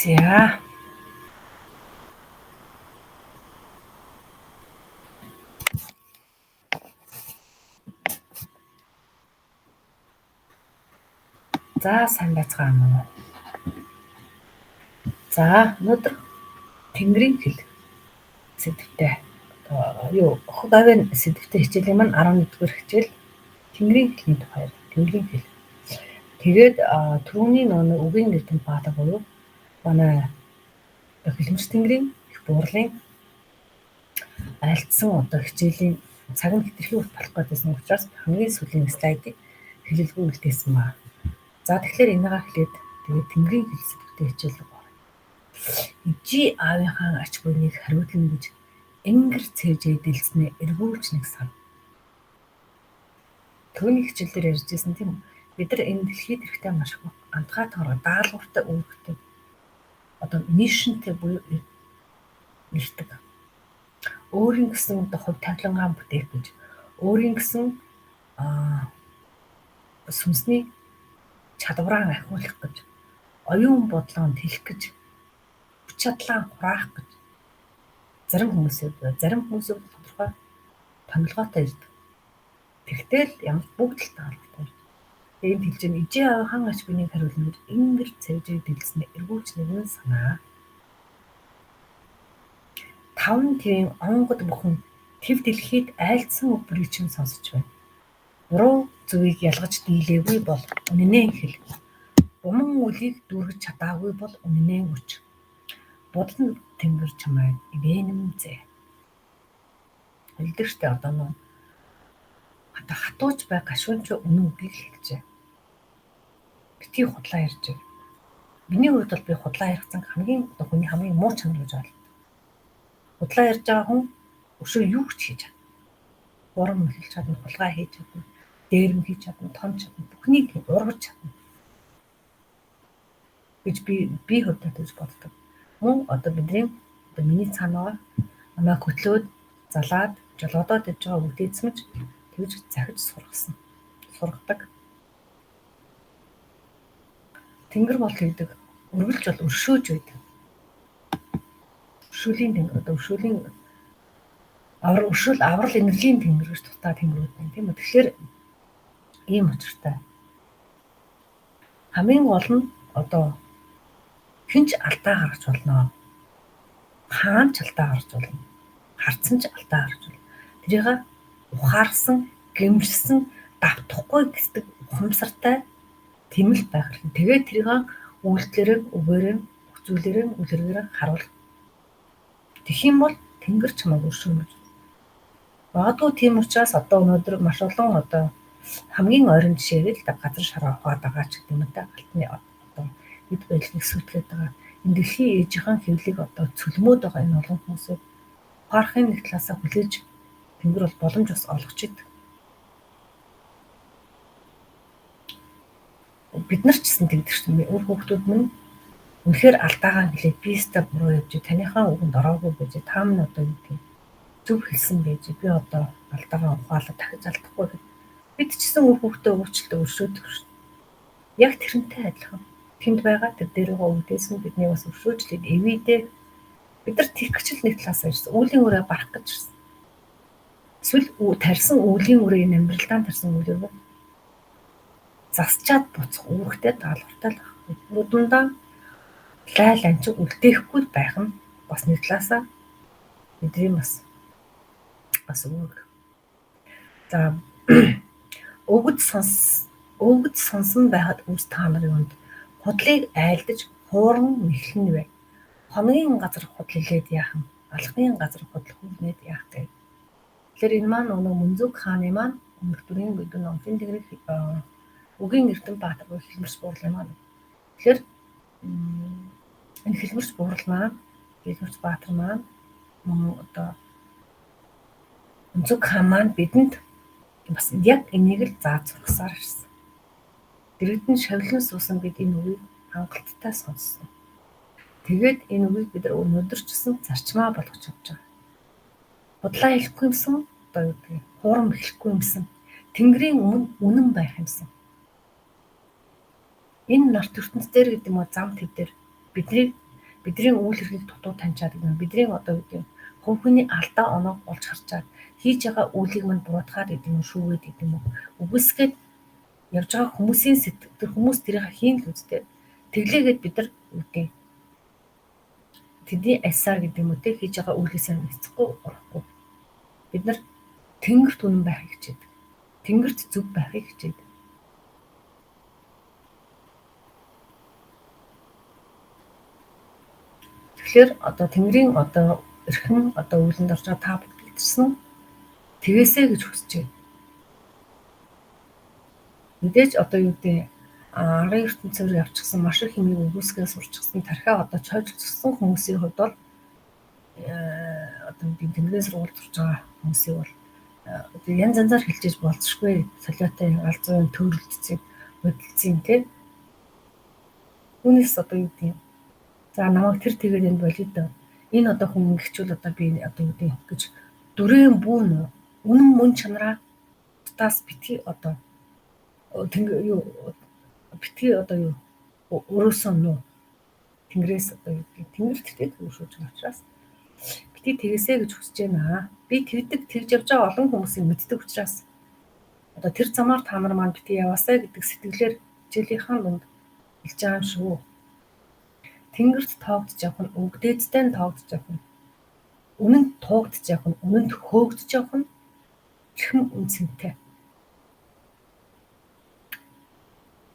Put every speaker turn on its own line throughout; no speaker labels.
За. За сайн байцгаана уу. За өнөөдөр Тэнгэрийн хэл сэдвтэй одоо юу Охог авийн сэдвтэй хичээлийн маань 11-р хичээл Тэнгэрийн хэлний тухай Тэнгэрийн хэл. Тэгээд түрүүний нөгөө үгийн эрдэм баата буюу манай хөлмөс Тэнгэрийн их буурлын айлтсан одоо хичээлийн цаг нь хэтэрхий урт болох гэдсэн учраас хамгийн сүүлийн слайдыг хэлэлгүй үлдээсэн ба. За тэгэхээр энийгээ эхлээд тэгээд Тэнгэрийн хэл сэдвтэй хичээл рүү оръё. Ижи аавынхаа ач буйныг хариудлана гэж энгэр цээжээ дэлснээ эргүүлж нэг сан. Түүний хичээл дээр ярьжсэн тийм үү? Бид нар энэ дэлхийд эрэхтэй маш их антгай тоороо даалгавартай үүрэгтэй одоо мишнтэй буюу ирдэг. Өөрийн гэсэн одоо хувь тавилангаа бүтээх гэж өөрийн гэсэн сүнсний чадвараа ахиулах гэж оюун бодлоо тэлэх гэж хүч чадлаа хураах гэж зарим хүмүүсүүд тодорхой томилгоотой ирдэг. Тэгтэл ямар бүгд л даалгавартай. Энд хэлж байна ижээ хан ач бинийг хариулна гэж ингэр цэвжээ дэлснэ эргүүлж нэгэн санаа. Таван твийн онгод бүхэн төв дэлхийд айлдсан үг бүрийг чинь сонсож байна. Буруу зүгийг ялгаж дийлээгүй бол үнэнээ хэл. Буман үлийг дүүргэж чадаагүй бол үнэнээ өч. Будан тэнгэр чамайг ивэнэмзээ. Хэлдэг штэ одоо нөө одоо хатууж бай гашуун ч үнэн үгийг л хэлжээ. Битгий худлаа ярьж. Миний хувьд бол би худлаа яригдсан хамгийн одоо хүний хамгийн муу чанар гэж ойлгодог. Худлаа ярьж байгаа хүн өшөө юу ч хийж чадна. Бурам хэлж чадна, хулгай хийж чадна, дээрэм хийж чадна, том чадна, бүхнийг ургаж чадна гэж би хувьдаа тэгж боддог. Мөн одоо бидний одоо миний цаана байгаа намайг хөтлөөд залаад жолоодоод явж байгаа үдээцмэж тэгж захиж сургасан. Сургадаг. Тэнгэр бол хийдэг. Өргөлж бол өршөөж байдаг. Өршөөлийн тэнгэр одоо өршөөлийн аврал өршөөл аврал энергийн тэнгэр гэж тусдаа тэнгэрүүд байна тийм үү. Тэгэхээр ийм учиртай. Хамгийн гол нь одоо хэн ч алдаа гаргаж болно. Хаан ч алдаа гаргаж болно. Харцсан ч алдаа гаргаж болно. Тэрийг ухаарсан, гэмшсэн, давтахгүй гэсэн ухамсартай тэмэл байх хэрэгтэй. Тэгээд тэрийг үйлдэлээрээ, үгээрээ, зүйлээрээ, үлрэгээрээ харуул. Тэгэх юм бол тэнгэр чамайг өршөөнө. Магадгүй тийм учраас одоо өнөөдөр маш олон одоо хамгийн ойрон жишээгээр л газар шараа ухаад байгаа ч гэдэг юм да. Алтны одоо эд баялгийг сүйтгэхэд байгаа. Энэ дэлхийн ээжийнхэн хэвлийг одоо цөлмөөд байгаа энэ олон хүмүүсийг ухаарахын нэг талаасаа хүлээж тэнгэр бол боломж бас олгож идэг. Бид нар ч гэсэн тэгдэг шүү дээ. Үр хүүхдүүд минь үнэхээр алдаагаа хэлээд би өстой буруу явж, таныхаа үгэнд ороогүй байж, та минь одоо юу гэдэг зөв хэлсэн байж, би одоо алдаагаа ухаалаа дахиж алдахгүй гэхэд бид ч гэсэн үр хүүхдээ уучлалт өршөөдөг шүү дээ. Яг тэрнтэй адилхан. Тэнд байгаа тэр дээр байгаа үүдээс нь бидний бас өршөөжлөд эвийдээ бид нар тэгчл нэг талаасаа ирсэн. Үүлийн үрээ барах гэж ирсэн. Эсвэл тарьсан үүлийн үрээ энэ амьдралдаа тарьсан үүлийн үрээ засчаад буцах үүрэгтэй даалгавартай л байх. Нүдэндээ лайл анчиг үлдээхгүй байх нь бас нэг талаасаа бидний бас үүрэг. За өвгөд сонсон байхад үс та нарын үнд худлыг айлдаж хууран мэхлэн вэ. Хоногийн газар худал хэлээд яахан, алхны газар худал хүүрнээд яах вэ? Тэгэхээр энэ маань өнөө Мөнзөг хааны маань өмнөх дүрийн гэдэг номын тэнгэрийг үгийн эрдэм баатар буюу хэлмэрч буурал маань. Тэгэхээр энэ хэлмэрч буурал маань, хэлмэрч баатар маань мөн одоо Мөнзөг хаан маань бидэнд бас яг энийг л зааж сургасаар ирсэн. Дэргэдэн шавлан суусан бид энэ үгийг хангалттай сонссон. Тэгээд энэ үгийг бид нар өнөөдөр ч гэсэн зарчмаа болгож явж байгаа. Худлаа хэлэхгүй юмсан одоо юу гэдэг хуурам эхлэхгүй юмсан Тэнгэрийн өмнө үнэн байх юмсан. Энэ нарт ертөнц дээр гэдэг юм уу зам төв дээр бидний Бидний үйл хэргийг дутуу таньчаад гэдэг юм. Бидний одоо гэдэг юм хувь хүний алдаа оноог олж харчаад хийж байгаа үйлийг мань буруутгаад гэдэг юм, шүүгээд гэдэг юм уу. Үгүйсгээд явж байгаа хүмүүсийн тэр хүмүүс тэрийг хийн л үстэй. Тэглээгээд бид нар үгүй. Тэдний альсаар гэдэг юм уу те хийж байгаа үйлээсээ эцэхгүй орохгүй. Бид нар тэнгэрт үнэн байхыг хичээдэг. Тэнгэрт зөв байхыг хичээдэг. Тэгэхээр одоо Тэнгэрийн одоо эрхэм одоо үүлэнд орж байгаа та бүгд идэрсэн тэгээсэй гэж хүсэж байна. Мэдээж одоо юу гэдэг арын ертөнцөөр явчихсан маш их хэмээн үгүйсгээ сурчихсан тархиа одоо чойжлсон хүмүүсийн хувьд бол одоо би Тэнгэрийн сургуульд сурч байгаа хүмүүсийг бол одоо янз янзаар хэлжээж болцсохгүй солиотой галзуу төрөлдсөн хөдөлсөн тий. Үүнээс одоо юу гэдэг за намайг тэр тэгээд энэ болио дөө. Энэ одоо хүн ингэчүүл одоо би одоо юу гэдэг гэж дүрээн бүүн үнэн мөн чанараа таас битгий одоо юу битгий одоо юу өрөөсөө нүү Тэнгэрээс одоо юу гэдэг Тэнгэр тэртээ төвшүүлж байгаа учраас битгий тэгээсэй гэж хүсэж байна. Би тэгдэг тэгж явж байгаа олон хүмүүсийг мэддэг учраас одоо тэр замаар та нар маань битгий яваасай гэдэг сэтгэлээр хичээлийнхаа дунд хэлж байгаа юм шүү. Тэнгэрт тоогдож явах нь өвгдээдтэй нь тоогдож явах нь үнэнд туугдж явах нь үнэнд хөөгдөж явах нь эрхэм үнцэнтэй.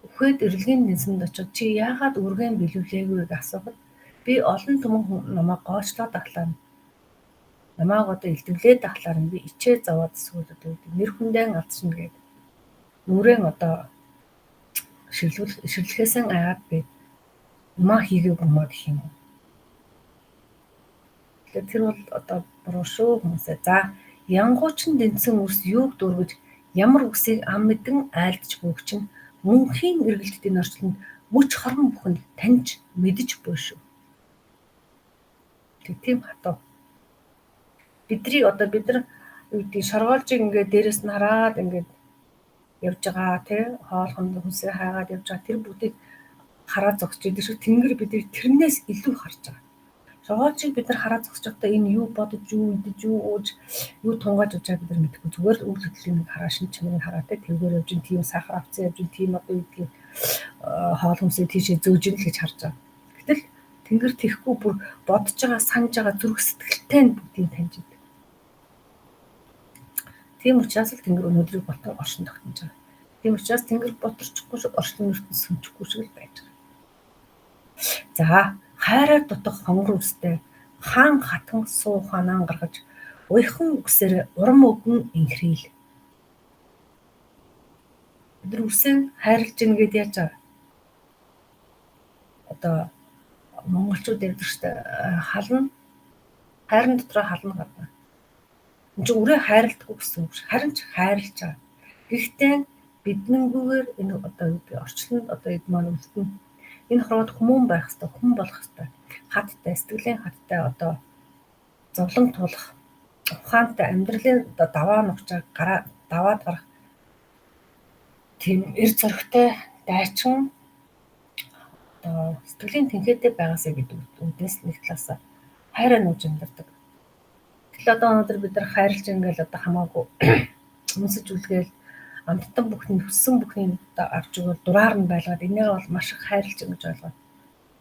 Үхээд эрэлгийн нэнсэнд очиод чи яагаад үргэн бэлэвлээгүй гэж асуухад би олон түмэн намайг гоочлоод ахлаа. Намайг одоо илдвлээд ахлаар би ичээ зовоод эсвэл одоо нэр хүндэн алдчихна гээд нүрэн одоо ширлэхээсэн айгаад би юмаа хийгээгүй юмаа гэх юм уу. Тэгэхээр тэр бол одоо буруу шүү хүмүүсээ. За янгуучин дэнцэн үс юуг дүүргэж ямар үсийг ам мэдэн айлдж бөөгч нь мөнхийн эргэлтийн орчлонд мөч хорон бүхэнд таньж мэдэж буй шүү. Тэг тийм хатуу. Бидний одоо бид нар юу гэдэг шоргоолжийг ингээд дээрээс нь хараад ингээд явж байгаа тий хоол хүнд хүнсээ хайгаад явж байгаа тэр бүгдийг хараад зогсож идэг шиг Тэнгэр бидний тэрнээс илүү харж байгаа. Шоргоолжийг бид нар хараад зогсож байхдаа энэ юу бодож, юу идэж, юу ууж, юу тунгааж явж байгааг бид нар мэдэхгүй. Зүгээр л үйл хөдлөлийн нэг хараа шин чанарыг хараа тий тэргээр явж ин тийм сахар авцсан явж ин тийм одоо юу гэдгийг хоол хүнсээ тийшээ зөөж ин л гэж харж байгаа. Гэтэл Тэнгэр тэхгүй бүр бодож байгаа, санаж байгаа зүрх сэтгэлтэй нь бүгдийг таньж идэг. Тийм учраас л Тэнгэр өнөөдрийг болтон оршин тогтнож байгаа. Тийм учраас Тэнгэр боторчихгүй шиг орчлон ертөнц сөнчихгүй шиг л байж байгаа. За хайраар дутах хонгор үстэй хаан хатан суу ханаан гаргаж уяхан үгсээр урам өгөн инхрийл. Бид нар үсээ хайрлаж гин гээд яаж байгаа? Одоо монголчууд ярьдаг штэ хална хайрын дотроо хална гадна. Энд чинь үрээ хайрладаггүй гэсэн үг ш. Харин ч хайрлаж байгаа. Гэхдээ биднэнгүүгээр энэ одоо юу гэдэг орчлонд одоо эд маань үлдэнэ. Энэ хорвоод хүмүүн байх хэвээр хүн болох хэвээр хаттай сэтгэлийн хаттай одоо зовлон туулах ухаантай амьдралын одоо даваа нухчаа гараа даваад гарах тийм эр зөрөгтэй дайчин одоо сэтгэлийн тэнхээтэй байгаасаа гэдэг үднэс нэг талаас хайраа нууж амьдардаг. Тэгэхээр одоо өнөөдөр бид нар хайрлаж ингээл одоо хамаагүй өмсөж үлгээл амттан бүхний хүссэн бүхний одоо авч өгöl дураар нь байлгаад энийг бол маш их хайрлаж ингэж ойлгоо.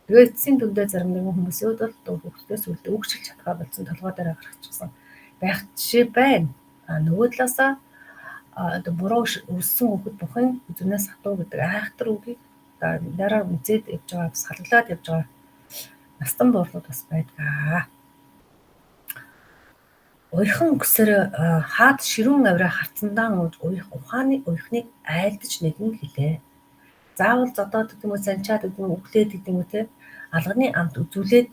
Тэгээ эцсийн дүндээ зарим нэгэн хүмүүсийн хувьд бол хүүхдээс үлдээ үгшилж чадхаа болсон толгой дээр гаргачихсан байх жишээ байна. А нөгөө талаасаа одоо буруу өссөн хүүхэд бухын зүнээс хатуу гэдэг айхтар үгийг дараа үзээд явж байгаа бас халглаад явж байгаа настан буурлууд бас байдаг. Уяхан үгсээр хаад ширүүн авираа харцандаа ууж уях ухааны уяхныг айлдаж нэгэн хэлээ. Заавал зодоод гэдэг юм уу, санчаад гэдэг юм уу, өглөөд гэдэг юм уу те алганы амт үзүүлээд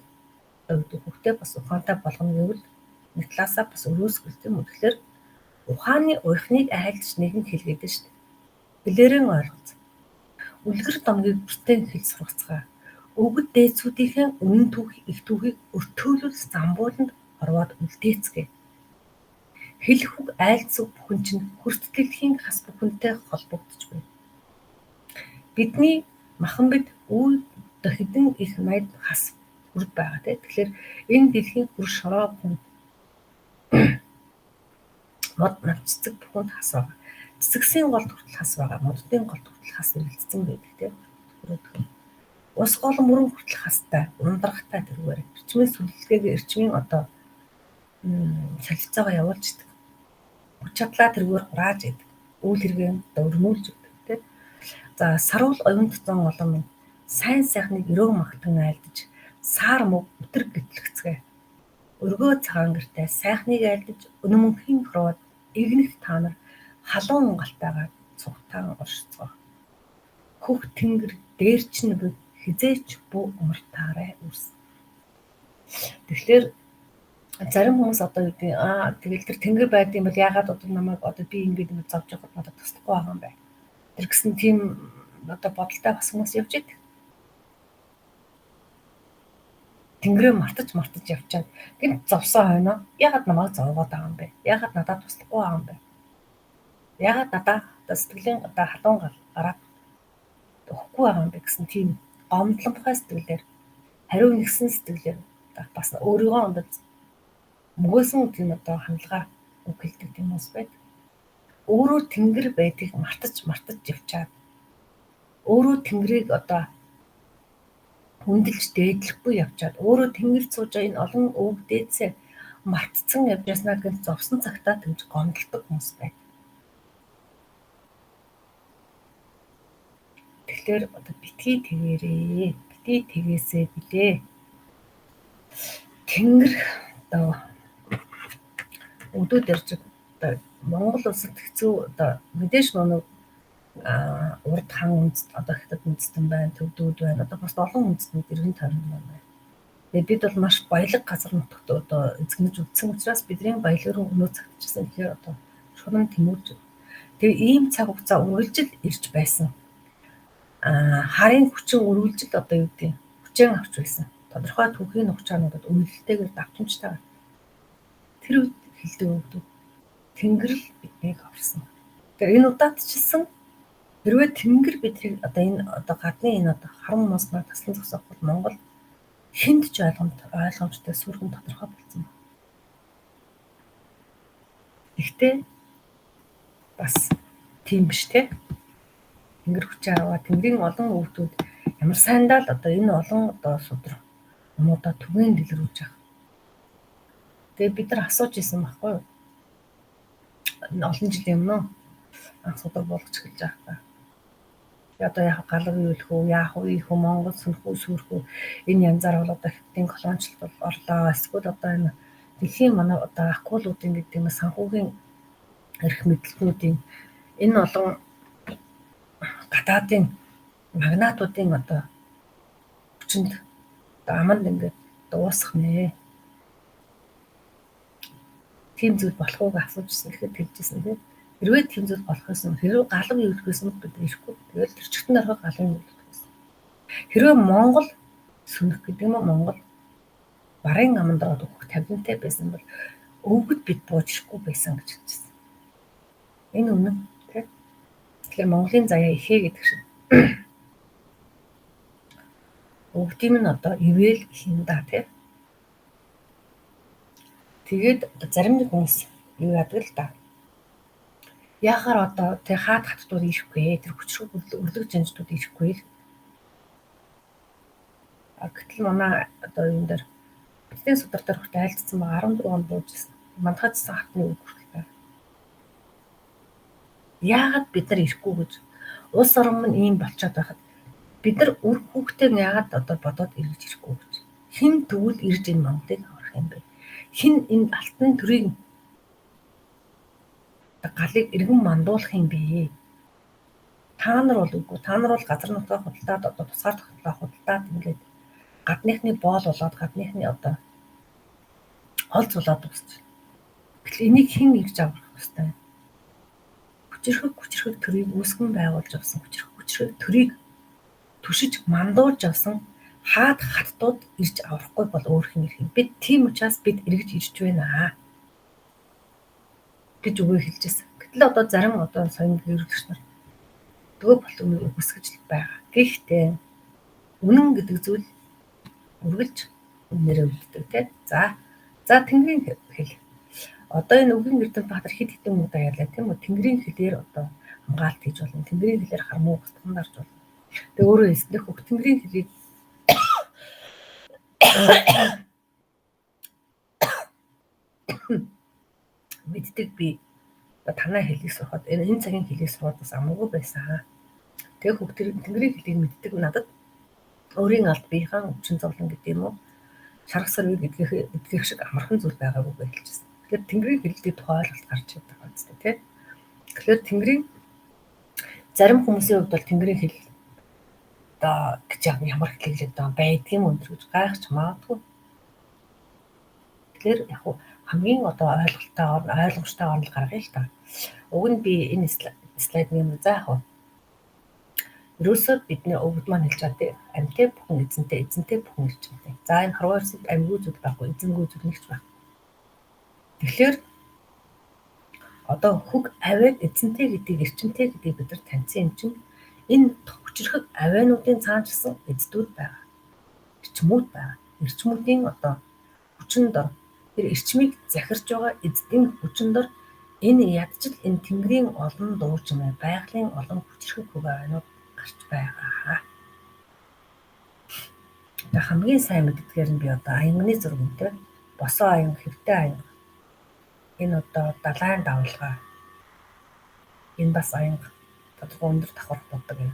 гэдэг хүүхдээ бас ухаантай болгоно гэвэл нэг талаасаа бас өрөөсгөл тийм үү. Тэгэхээр ухааны уяхныг айлдаж нэгэн хэл гэдэг шүү дээ. Хэлээрэн ойлголц. Үлгэр домгийг бүртэн хэл сургацгаа. Өвгөд дээдсүүдийнхээ үнэн түүх их түүхийг өртөөлөл замбууланд орвоод үлдээцгээе. Хэлэх үг айлцэг бүхэн чинь хөрт дэлхийн хас бүхэнтэй холбогдож байна. Бидний махан бид үе хэдэн их маяд хас Хөрөг байгаа тий. Тэгэхээр энэ дэлхийн хөр шороо бүхэн мод мод цэцэг бүхэнд хас байгаа. Цэцэгсийн голд хүртэл хас байгаа. Моддын голд хүртэл хас эргэлзсэн байдаг тий. Ус гол мөрөн хүртэл хастай, ундрахтай тэрүүгээр эрчмийн сүлжлэгээ эрчмийн одоо солилцоогоо явуулж идэг. Хүч чадлаа тэрүүгээр хурааж идэг. Үйл хэрэгээ одоо өрнүүлж өгдөг тий. За саруул оюун цэцэн олон минь сайн сайхныг өрөө магтан айлдаж саар мөг өтөр гэтлэгцгээ. Өргөө цагаан гэртээ сайхныг айлдаж өнө мөнхийн хорвоод эгнэх та нар халуун галтайгаа цугтаан оршицгоо. Хөх тэнгэр дээр чинь буй хизээч бүү умартаарай үрс. Тэгэхээр зарим хүмүүс одоо юу гэдэг тэгэл тэр тэнгэр байдсан бол яагаад одоо намайг одоо би ингэж ингэ зовж явахад надад туслахгүй байгаа юм бэ? Тэр гэсэн тийм одоо бодолтой бас хүмүүс явж идэг. Тэнгэрээ мартаж явчаад гинт зовсон хойноо яагаад намайг зовоогоод байгаа юм бэ? Яагаад надад туслахгүй байгаа юм бэ? Яагаад надад одоо сэтгэлийн одоо халуун гал гараад өгөхгүй байгаа юм бэ гэсэн тийм гомдломхой сэтгэлээр хариу нэгсэн сэтгэлээр бас өөрийгөө одоо мөгөөсөн тийм одоо хандлага үг хэлдэг тийм хүмүүс байдаг. Өөрөө тэнгэр байдгийг мартаж явчаад өөрөө тэнгэрийг одоо хүндэлж дээдлэхгүй явчаад өөрөө тэнгэрт сууж байгаа энэ олон өвөг дээдсээ мартцсан явж яснаа гэж зовсон цагтаа тэгж гомдолдог хүмүүс байдаг. Тэгэхээр одоо битгий тэгээрээ, битгий тэгээсээ билээ. Тэнгэр одоо өдөөд ярьж одоо Монгол улсад хэцүү одоо мэдээж нэг урд хан үндэст одоо хятад үндэстэн байна, төвдүүд байна. Одоо бас олон үндэстнүүд эргэн тойрон байна. Тэгээ бид бол маш баялаг газар нутагт одоо эзэгнэж үлдсэн учраас бидний баялаг руу өнөө цагтчихсан. Тэгэхээр одоо шунан тэмүүлж. Тэгээ ийм цаг хугацаа үргэлжил ирж байсан. Харын хүчин үргэлжил одоо юу гэдэг хүчээн авч байсан. Тодорхой түүхийн нухчаануудад үнэлэлтэйгээр давтамжтайгаар тэр үед хэлдэг өгдөг. Тэнгэр л биднийг аварсан. Тэгэхээр энэ удаад ч гэсэн хэрвээ тэнгэр биднийг одоо энэ одоо гадны энэ одоо харан муснаар таслан зогсоох бол Монгол хүнд ч ойлгомжтой сүргэн тодорхой болсон байна. Гэхдээ бас тийм биш те. Тэнгэр хүчээ аваа тэнгэрийн олон өвдүүд ямар сайндаа л одоо энэ олон одоо судар юмудаа түгээн дэлгэрүүлж байгаа. Тэгээ бид нар асууж исэн байхгүй юу? Олон жилийн өмнө анх судар буулгаж эхэлж байхдаа. Одоо яг галав юу вэ? Яах вэ? Их Монгол сөнөх үү, сүрэх үү? Энэ янзаар бол одоо хятадын колоничлалт бол орлоо. Эсвэл одоо энэ дэлхийн манай одоо акулуудын гэдэг юм санхүүгийн эрх мэдэлтнүүдийн энэ олон гадаадын магнатуудын одоо хүчинд одоо аманд ингээд дуусах нэ. Тийм зүйл болох ууг асуужсэн гэхэд хэлжсэн тийм. Хэрвээ тийм зүйл болох байсан, хэрвээ галав эвлэх байсан бид ирэхгүй. Тэгэл тэр чигтэн орхих галын эвлэх байсан. Хэрвээ Монгол сөнөх гэдэг юм уу, Монгол барын аманд ороод өгөх тавилантай байсан бол өвгөд бид бууж ирэхгүй байсан гэж хэлжсэн. Энэ үнэн тийм. Тэгэхээр Монголын заяа ихээ гэдэг шиг. Өвгдийн нь одоо ивэл их юм да тийм. Тэгээд одоо зарим нэг хүмүүс юу яадаг л да. Яахаар одоо тэг хаад хаттууд ирэхгүй, тэр хүчрэх өрлөг жанжтууд ирэхгүй л. Гэтэл манай одоо энэ дээр бидний судар дээр хүртэл айлдсан байгаа 14 онд бууж ирсэн. Мандахадсан хатны үг хүртэл байна. Яагаад бид нар ирэхгүй гэж улс орон минь ийм болчиход байхад бид нар үр хүүхдээ яагаад одоо бодоод эргэж ирэхгүй гэж. Хэн тэгвэл ирж энэ Монголыг аврах юм бэ? Хэн энэ алтан төрийг галыг эргэн мандуулах юм бэ? Та нар бол үгүй. Та нар бол газар нутгаа худалдаад одоо тусгаар тогтнолоо худалдаад ингээд гадныхны боол болоод гадныхны одоо ол зулаад дуусч. Гэтэл энийг хэн ирж аврах ёстой вэ? Хүчирхэг төрийг үүсгэн байгуулж авсан хүчирхэг төрийг түшиж мандуулж авсан хаад хаттууд ирж аврахгүй бол өөр хэн ирэх юм. Бид тийм учраас бид эргэж ирж байна гэж үгээ хэлжсэн. Гэтэл одоо зарим одоо соён гэрүүлэгч нар төгөө болтгоныг үгүйсгэж л байгаа. Гэхдээ үнэн гэдэг зүйл үргэлж Үнээрээ үлддэг тий. За. За Тэнгэрийн хэл. Одоо энэ үгийн эрдэмт Баатар хэд хэдэн удаа ярьлаа тийм үү? Тэнгэрийн хэлээр одоо хамгаалт хийж болно. Тэнгэрийн хэлээр хармуу бусдад дарж болно. Тэгээ өөрөө хэлснээр хөх Тэнгэрийн хэлийг мэддэг би танай хэлийг сурахад энэ цагийн хэлийг сурахад бас амаргүй байсан. Тэгээ хөх Тэнгэрийн хэлийг мэддэг надад өөрийн алд биеийн өвчин зовлон гэдэг юм уу? Шаргасар үе гэдгийх шиг амархан зүйл байгаагүй гэж хэлчихсэн. Тэгэхээр Тэнгэрийн хэлний тухай ойлголт гарч ирдэг байгаа зү тэ. Тэгэхээр Тэнгэрийн зарим хүмүүсийн хувьд бол Тэнгэрийн хэл одоо гэж ямар хэлээд байгаа байдгийн өндөр гэж гайхаж магадгүй. Тэгэхээр яг хамгийн одоо ойлголттойгоор ойлгомжтойгоор л гаргая л та. Уг нь би энэ слайд юм за яг ерөөсөө бидний өвгөд маань хэлж байгаа тий амьтай бүхэн эзэнтэй, эзэнтэй бүхэн эрчимтэй. За энэ харваа эрсэд амьгүй зүйл байхгүй, эзэнгүй зүйл нэг ч байхгүй. Тэгэхээр одоо хөг авиад эзэнтэй гэдгийг эрчимтэй гэдгийг бид нар таньсан юм чинь энэ хүчрхэг авиануудын цаана ч гэсэн эздүүд байгаа. Эрчмүүд байгаа. Эрчмүүдийн одоо хүчин дор тэр эрчмийг захирч байгаа эздийн хүчин дор энэ ядчил энэ тэнгэрийн олон дуу чимээ, байгалийн олон хүчрхэг хөг авианууд гарч байгаа. Одоо хамгийн сайн мэддгээр нь би одоо аягны зураг үнтэй босоо аян, хэвтэй аян. Энэ одоо далайн давлгаа. Энэ бас аян тодорхой өндөр давхар боддог юм.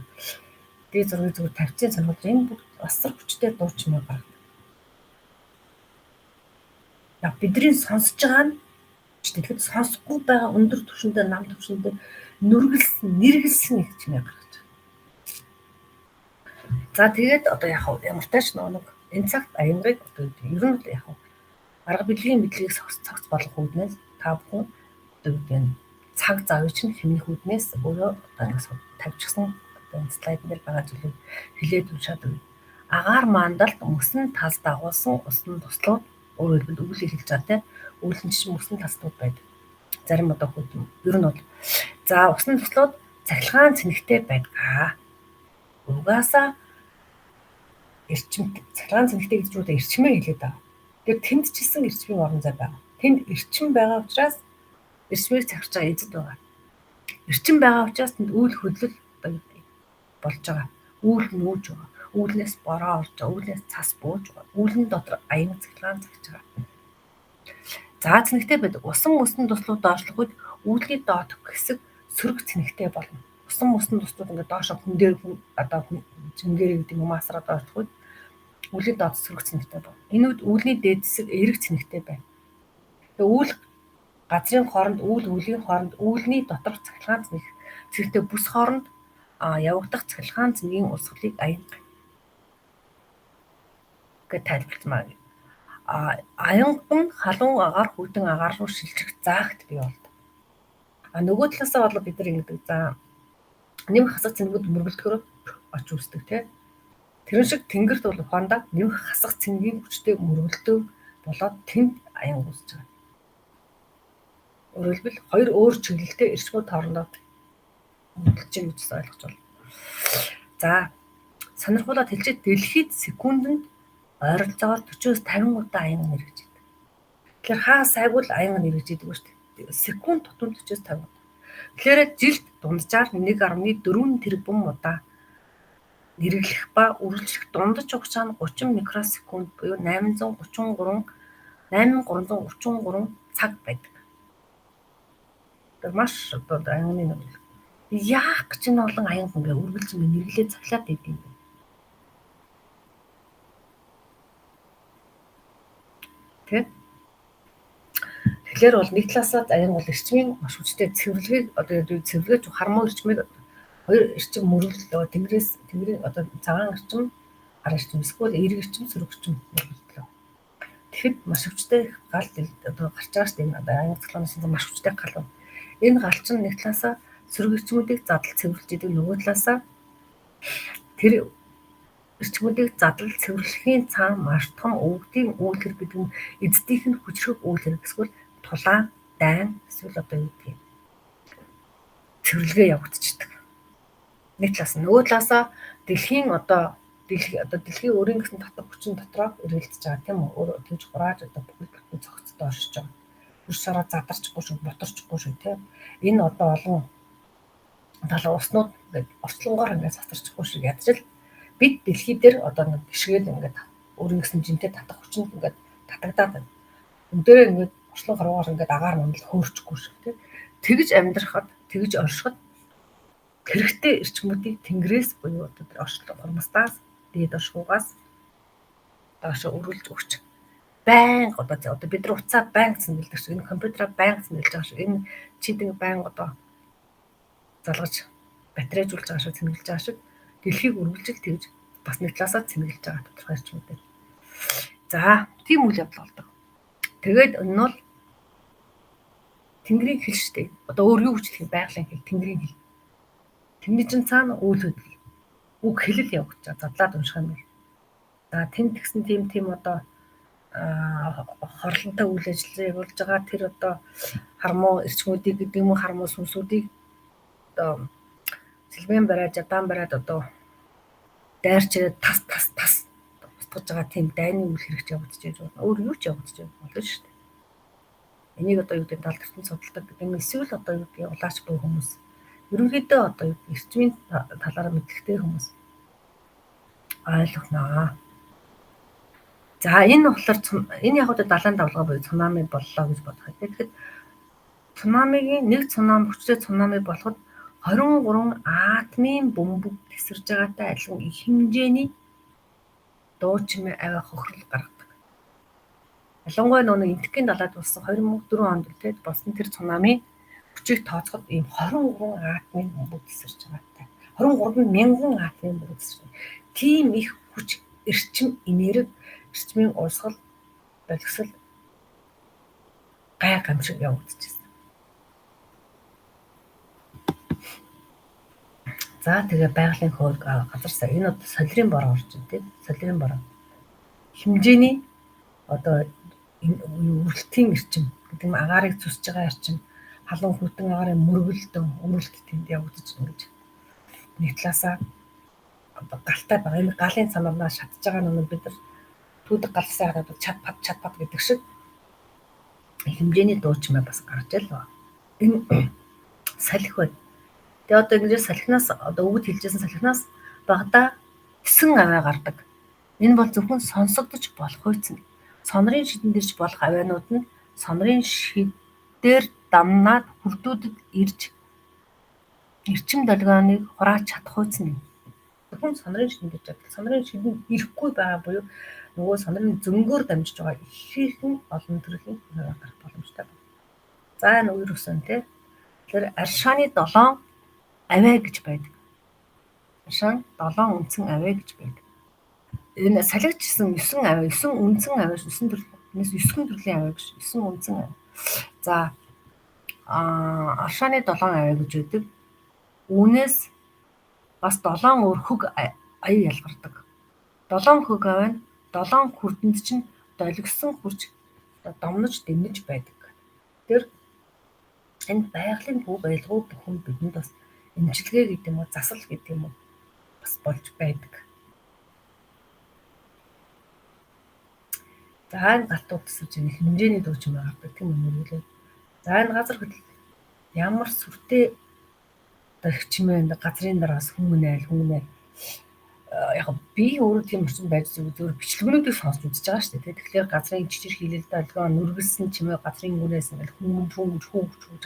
Би зургийг зүгээр тавьчихсан сонирхолтой. Энэ бүгд асар хүчтэй дуу чимээ гаргадаг. Яг бидний сонсож байгаа нь тэгэхэд сонсохгүй байгаа өндөр түвшиндээ нам түвшиндээ нүргэлсэн, нэргэлсэн их чимээ гаргаж байгаа. За тэгээд одоо яг ямар тач нэг энэ цагт аянгаыг одоо ер нь яг арга бэлгийн мэдлэгийг цогц болгох үүднээс та бүхэн одоо гэдэг нь цаг завыг чинь хэмнэх үүднээс өөрөө одоо нэг тавьчихсан одоо энэ слайд дээр байгаа зүйлийг хэлээд уншаад өгье. Агаар мандалд мөсөн тал дагуулсан усан туслууд өөрөөр хэлбэл үүлийг хэлж байгаа тийм үүлэн чинь мөсөн талстууд байдаг. Зарим одоо хүйтэн ер нь бол за усан туслууд цахилгаан цэнэгтэй байдаг. Угаасаа эрчим цахилгаан цэнэгтэй гэж юу эрчмээ хэлээд байгаа. Тэгэхээр тэнд ч гэсэн эрчмийн орон зай байгаа. Тэнд эрчим байгаа учраас эрчмийг захирч байгаа эзэд байгаа. Эрчим байгаа учраас тэнд үйл хөдлөл болж байгаа. Үйл нүүж байгаа. Үүлнээс бороо орж байгаа. Үүлнээс цас бууж байгаа. Үүлэн дотор аян цахилгаан захиж байгаа. За цэнэгтэй байдаг. Усан мөсөн туслууд доошлох үед үүлний доодох хэсэг сөрөг цэнэгтэй болно. Усан мөсөн туслууд ингээд доошо хүн дээр одоо жингээр гэдэг юм асраа доошлох үед үүлний доод сөрөг цэнэгтэй болно. Энэ үед үүлний дээд хэсэг эерэг цэнэгтэй байна. Тэгээ үйл газрын хооронд, үйл үлийн хооронд, үүлний доторх цахилгаан цэнэг цэгтэй бүс хооронд явагдах цахилгаан цэнгийн урсгалыг аянга гэж тайлбарласан. Аянга нь халуун агаар, хүйтэн агаар руу шилжих заагт бий болдог. А нөгөө талаасаа бол бид нар ингэдэг за нэмэх хасах цэнгүүд мөргөлдөхөөр оч үүсдэг тий. Тэрэн шиг тэнгэрт бол ухаандаа нэмэх хасах цэнгийн хүчтэй мөргөлдөө болоод тэнд аянга үүсэж байгаа. Өөрөөр хэлбэл хоёр өөр чиглэлтэй эрчмүүд хоорондоо мөргөлдөж байгаа гэж ойлгож байна. За сонирхуулаад хэлжээ дэлхийд секундэнд ойролцоогоор 40-оос 50 удаа аянга нэргэж идэг. Тэгэхээр хаа сайгүй л аянга нэргэж идэг шүү дээ. Секунд тутам 40-оос 50 удаа. Тэгэхээр жилд дунджаар 1.4 тэрбум удаа нэргэлэх ба үргэлжлэх дундаж хугацаа нь 30 микросекунд буюу 833 8333 цаг байдаг. Тэр маш одоо аянганы нэг яах гэж энэ олон аянга ингээ үргэлж ингээ нэргэлээ цахилаад байд юм бэ? Тэ? Тэгэхээр бол нэг талаасаа аянга бол эрчмийн маш хүчтэй цэвэрлэгийг одоо цэвэрлэж хармуу эрчмийг хоёр эрчим мөргөлдлөө тэнгэрээс тэнгэрийн одоо цагаан эрчим, хар эрчим эсвэл эерэг эрчим, сөрөг эрчим мөргөлдлөө. Тэгэхэд маш хүчтэй гал одоо гарч байгаа шүү дээ. Одоо аянга циклоноос маш хүчтэй гал байна. Энэ гал чинь нэг талаасаа сөрөг эрчмүүдийг задал цэвэрлж идэг, нөгөө талаасаа тэр эрчмүүдийг задал цэвэрлэхийн цаана маш том өвгдийн үйл хэрэг гэдэг нь эздийнх нь хүчрэх үйл хэрэг эсвэл тулаан, дайн эсвэл одоо юу гэдгийг цэвэрлэгээ явагдчихдаг. Нэг талаас нь нөгөө талаасаа дэлхийн одоо Дэлхий одоо дэлхийн өөрийн гэсэн татах хүчин дотроо эргэлдэж байгаа тийм үү? Өөр тэгж хурааж одоо бүхэл бүтэн цогцтой оршиж байгаа. Хөрш шараа задарчихгүй шүү, ботарчихгүй шүү тийм. Энэ одоо олон талаа уснууд ингээд орчлонгоор ингээд цацарчихгүй шиг ядаж л бид дэлхий дээр одоо нэг гიშгээл ингээд өөрийн гэсэн жинтэй татах хүчинд ингээд татагдаад байна. Бүгдээрээ ингээд орчлон хорвоогоор ингээд агаар мандал хөөрчихгүй шиг тийм. Тэгж амьдрахад, тэгж оршиход хэрэгтэй эрчмүүдийг тэнгэрээс буюу одоо тэр орчлон хурмстаас дээд оршихугаас доошо өргөлж өгч байнга одоо бид нар утсаа байнга цэнгэлдэг шиг, энэ компьютераа байнга цэнгэлж байгаа шиг, энэ чидэн байнга одоо залгаж батарейжуулж байгаа шиг, цэнгэлж байгаа шиг дэлхийг үргэлжил тэгж бас нэг талаасаа цэнгэлж байгаа тодорхой эрчмүүдээр. За, тийм үйл явдал болдог. Тэгээд энэ нь бол Тэнгэрийн хэл шүү дээ. Одоо өөр юу гэж хэлэх юм, байгалийн хэл, Тэнгэрийн хэл. Тэрний чинь цаана үйл хөдлөл, үг хэлэл явагдаж байгаа. Задлаад унших юм бол. За, тэнд тэгсэн тийм одоо хорлонтой үйл ажиллагаа явуулж байгаа тэр одоо хармуу эрчмүүдийг гэдэг юм уу, хармуу сүнсүүдийг одоо сэлбэн бариад, жадаан бариад одоо дайрч ирээд тас тас тас устгаж байгаа тийм дайны үйл хэрэгч явагдаж байж байна. Өөр юу ч явагдаж болно шүү дээ. Энийг одоо юу гэдэг далд ертөнц судалдаг гэдэг юм эсвэл одоо юу гэдэг улаач буй хүмүүс. Ерөнхийдөө одоо юу эрчмийн талаар мэдлэгтэй хүмүүс ойлгоно. За, энэ болохоор энэ яг одоо далайн давлгаа буюу цунами боллоо гэж бодох юм. Тэгэхээр цунамигийн нэг цунами хүчтэй цунами болоход 23 атомын бөмбөг тэсэрж байгаатай адилхан их хэмжээний дуу чимээ авиа хохирол гаргадаг. Ялангуяа нөгөө Энэтхэгийн далайд болсон 2004 онд үлдээд болсон тэр цунами хүчийг тооцоход ийм 23 атомын бөмбөг тэсэрж байгаатай. 23 мянган атомын бөмбөг тэсэрж байгаа. Тийм их хүч, эрчим, энерги, эрчмийн урсгал, долгисол гай гамшиг явагдчихсан. За, тэгээ байгалийн хөөрг газар сая энэ одоо солирын бороо орж байна тийм, солирын бороо. Хэмжээний одоо үрэлтийн эрчим гэдэг нь агаарыг зүсэж байгаа эрчим, халуун хүйтэн агаарын мөргөлдөн өрөлт тэнд явагдаж ингэж нэг талаасаа одоо галтай байгаа. Энэ галын цамарнаа шатж байгаа нүг бид нар түүдэг галсаа хараад чад пад чад пад гэдэг шиг хэмжээний дуу чимээ бас гарч ил. Энэ салхи байна. Тэгээ одоо ингэж салхинаас одоо өвөд хэлжсэн салхинаас багадаа 9 авиа гардаг. Энэ бол зөвхөн сонсогдож болох хуйцна. Сонорын шидэн дэрж болох авианууд нь сонорын шидээр дамнаад хүрдүүдэд ирж эрчим долгионыг хурааж чадах хуйцна. Зөвхөн сонорын шидэн дэрж чаддаг. Сонорын шидэнд ирэхгүй байгаа буюу нөгөө сонорын зөнгөөр дамжиж байгаа ихээхэн олон төрлийн авиа гарах боломжтой байна. За, энэ үер өсөн тий. Тэгэхээр аршааны 7 авиа гэж байдаг. Аршаан 7 үндсэн авиа гэж байдаг. Энэ салгичсан 9 авиа, 9 үндсэн авиа, 9 төрөл, энэс 9 төрлийн авиа гэж 9 үндсэн авиа. За, аршааны 7 авиа гэж байдаг. Үүнээс бас 7 өөр хөг аяа ялгардаг. 7 хөг авиа нь 7 хүрдэнд чинь долгисон хурж домнож дэмнэж байдаг. Тэр энэ байгалийн бүх байлгуу бүхэн бидэнд бас эмчилгээ гэдэг юм уу, засал гэдэг юм уу бас болж байдаг. За, энэ галтууд төсөж энэ хэмжээний дуу чимээ гардаг тийм үү мөргөлөө. За, энэ газар хөдлөл ямар сүртэй одоо их чимээ газрын дараас хүмүүнээл хүмүүнээл яг би өөрөө тийм орчинд байж зүгээр бичлэгнүүдийг сонсч үзэж байгаа шүү дээ. Тэгэхээр газрын чичир хилэл долгион нүргэлсэн чимээ газрын гүнээс ингээл хүмүүн түүмж хүүгч хүүж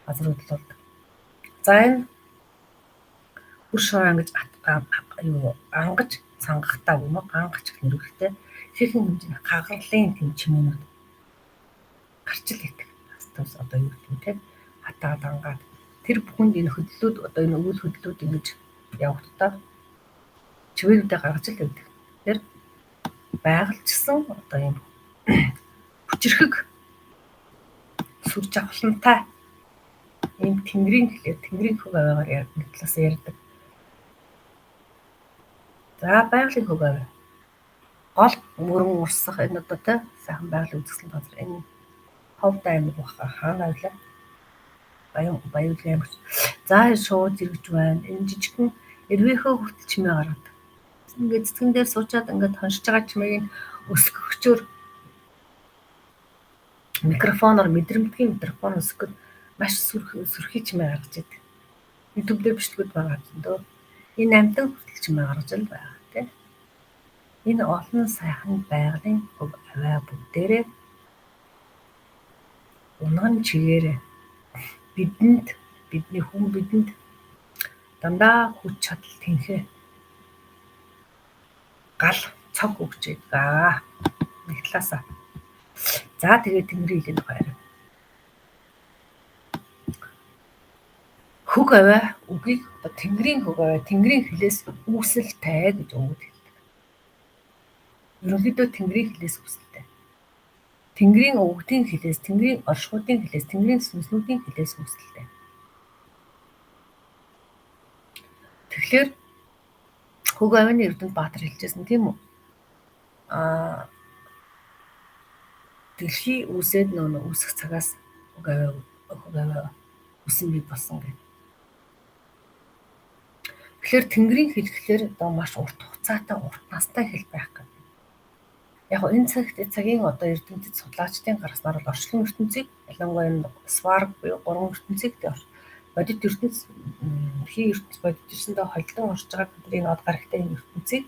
газар хөдлөл болдог. За, энэ хөр шороо ингэж юу ангаж цангахтаа юм уу гангач гэх нэрвэлтэй ихэнх хэмжээний гагарлын тийм чимээнүүд гарч ил байдаг. Бас одоо юу гэх юм те хатаад ангаад тэр бүхэнд энэ хөдлөлүүд одоо энэ өвөл хөдлөлүүд ингэж явагдаа чивээнүүдээ гаргаж ил байдаг. Тэр байгальчсан одоо юм хүчирхэг сүр жавхлантай ийм тэнгэрийн хэлээр тэнгэрийн хөг аваагаар нэг талаас ярьдаг. За, байгалийн хөг аваа. Гол мөрөн урсах энэ одоо те сайхан байгалийн үзэсгэлэн газар энэ Ховд аймаг баха хаана байлаа? Баян аймаг. За, шууд зэрэгж байна. Энэ жижигхэн эрвээхөө хүртэл чимээ гаргадаг. Ингээд цэцгэн дээр суучаад ингээд хоншиж байгаа чимээг нь өсгөгчөөр микрофоноор мэдрэмтгий микрофон өсгөхөд маш сүрхий чимээ гаргаж идэг. YouTube дээр бичлэгүүд байгаа зөндөө. Энэ амтан хүртэл чимээ гаргаж л байгаа тийм. Энэ олон сайхан байгалийн хөг авиа бүгдээрээ унган чигээрээ бидэнд бидний хүн бидэнд дандаа хүч чадал тэнхээ гал цог өгч байдаг. Нэг талаасаа. За тэгээд Тэнгэрийн хилийн тухай яриа. Хөг авиа үгийг одоо Тэнгэрийн хөг авиа Тэнгэрийн хилээс үүсэлтэй гэж өвөд хэлдэг. Ерөнхийдөө Тэнгэрийн хилээс үүсэлтэй. Тэнгэрийн өвгдийн хилээс, Тэнгэрийн оршихуйдын хилээс, Тэнгэрийн сүнснүүдийн хилээс үүсэлтэй. Тэгэхээр хөг авианы Эрдэмт Баатар хэлжсэн тийм үү? Аа дэлхий үүсээд нөө үүсэх цагаас хөг авиа үсэн бий болсон гэх. Тэгэхээр Тэнгэрийн хэл гэхлээр одоо маш урт хугацаатай, урт настай хэл байх гэдэг. Яг энэ цагийн одоо эрдэмтэд судлаачдын гаргаснаар бол орчлон ертөнцийг ялангуяа энэ сварг буюу гурван ертөнцийг бодит ертөнц, хий ертөнц бодит ертөнцөндөө холилдон орж байгаа бидний энэ од гарагтай энэ ертөнцийг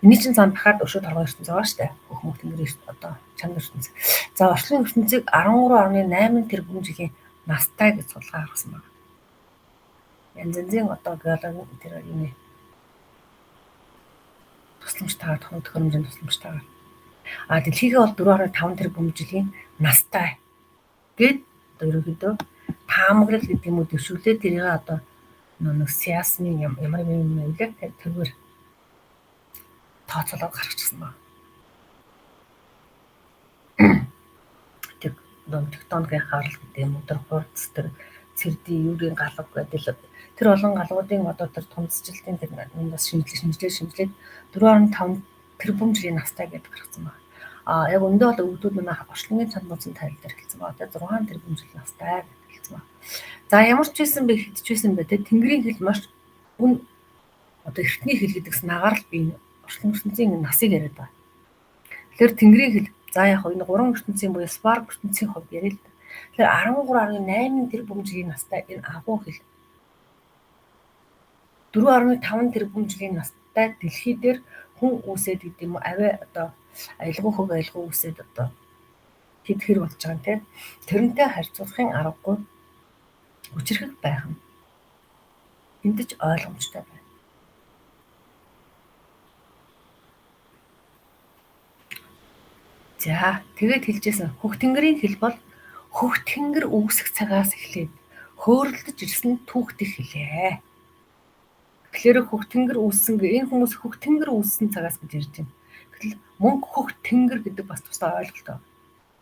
энэний чинь зам дахиад өшөө торгон ертөнц байгаа шүү дээ. Хөх мөх тэнгэр одоо чанар ертөнц. За орчлон ертөнцийг 13.8 тэрбум жилийн настай гэж судалгаа гаргасан байна. Янз янзын одоо геологи тэр юуны тусламжтайгаар төхөөрөмжийн тусламжтайгаар. А дэлхийгээ бол 4.5 тэрбум жилийн настай гэд одоо ерөнхийдөө таамаглал гэдэг юм уу дэвшүүлээ тэрийг одоо нэг сяасны ямар юм юм вэ тэргээр тооцоолоод гаргачихсан байна. Тэр тектоникийн харал гэдэг юм уу тэр хурц тэр цэрдий юурийн галав гэдэг тэр олон галгуудын одоо тэр тунцжилтын тэр бас шинжилээд 4.5 тэрбум жилийн настай гэдээ гаргасан байна. А яг өндөө бол өвгдүүд манай орчлонгийн цанд муцын тайл дээр хэлсэн байна. Тэгээ 6 тэрбум жил настай гэж хэлсэн байна. За ямар ч байсан бэ хэд ч байсан бэ те Тэнгэрийн хэл маш үн одоо эртний хэл гэдэгс нагаар л би орчлон ертөнцийн насыг яриад байна. Тэгэхээр Тэнгэрийн хэл за яг энэ гурван ертөнцийн буюу сварг ертөнцийн хувьд яриа л да. Тэгэхээр 13.8 тэрбум жилийн настай энэ агуу хэл 4.5 тэрбум жилийн настай дэлхий дээр хүн үүсээд гэдэг юм уу авиа одоо аялгау хөг аялгау үүсээд одоо хэд хэр болж байгаа юм те тэрнтэй харьцуулахын аргагүй хүчирхэг байх нь энд ч ойлгомжтой байна. За тэгээд хэлжсэн хөх тэнгэрийн хэл бол хөх тэнгэр үүсэх цагаас эхлээд хөөрөлдөж ирсэн түүхтэх хэлээ. Тэгэхээр хөх тэнгэр үүссэн энэ хүмүүс хөх тэнгэр үүссэн цагаас гэж ярьж байна. Гэтэл мөнгө хөх тэнгэр гэдэг бас тусдаа ойлголт байна.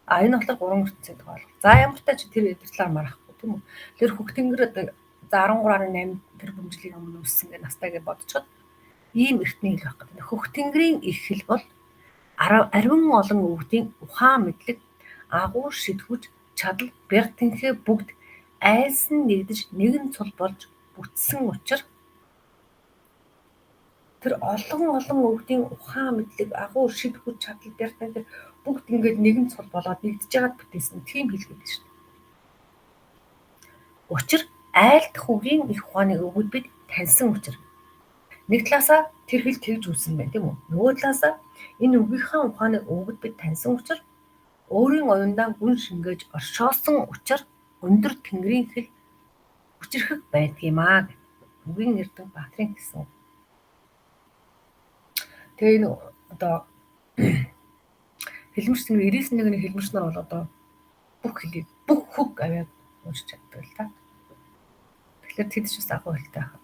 А энэ болохоор гурван ертөнцийн тухай ойлголт. За ямар ч тач тэр талаар марахгүй тийм үү. Тэгэхээр хөх тэнгэр одоо за 13.8 тэрбум жилийн өмнө үүссэн гэж настай гэж бодцоход ийм эртний хэл байх гэдэг. Хөх тэнгэрийн их хэл бол ариун олон өвгдийн ухаан мэдлэг, агуу шидхүж, чадал, бяг тэнхээ бүгд айлсан нэгдэж нэгэн цул болж бүтсэн учир тэр олон олон өвгдийн ухаан мэдлэг, агуу шидхүж, чадал, бяг тэнхээ бүгд ингээд нэгэн цул болоод нэгдэж байгаад бүтээсэн тийм хэл гэдэг шүү дээ. Учир айлдах үгийн их ухааны өвгөд бид таньсан учир. Нэг талаасаа тэр хэл тэгж үүссэн байна тийм үү? Нөгөө талаасаа энэ үгийнхээ ухааныг өвгөд бид таньсан учир өөрийн оюундаа гүн шингээж оршоосон учир өндөр тэнгэрийн хэл хүчирхэг байдгиймаа гэх. Үгийн Эрдэнэ Баатрын хэлсэн. Тэгээ энэ одоо хэлмэрч тэнгэр 99-ний хэлмэрч нар бол одоо бүх хэлийг бүх хөг авиаг уншиж чаддаг л та. Тэгэхээр тэд ч бас агуу хэлтэй байх.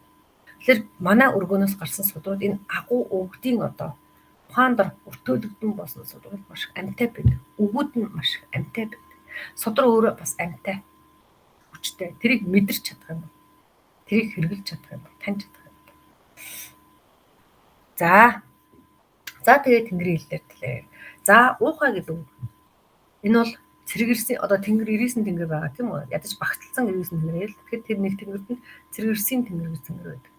Тэгэхээр манай өргөөнөөс гарсан судрууд энэ агуу өвгдийн одоо ухаан дор өртөөлөгдөн болсон судрууд маш амьтай байдаг. Үгүүд нь маш амьтай байдаг. Судар өөрөө бас амьтай хүчтэй. Тэрийг мэдэрч чадах юм. Тэрийг хэрэглэж чадах юм. Таньж чадах юм. За. За тэгээд Тэнгэрийн хэл дээр тэлээ. За уухай гэдэг үг. Энэ бол цэрэг ирсэн одоо тэнгэр 99 тэнгэр байгаа тийм үү? Ядаж багталсан 99 тэнгэр л. Тэгэхээр тэр нэг тэнгэрт нь цэрэг ирсэн тэнгэр гэж тэнгэр байдаг.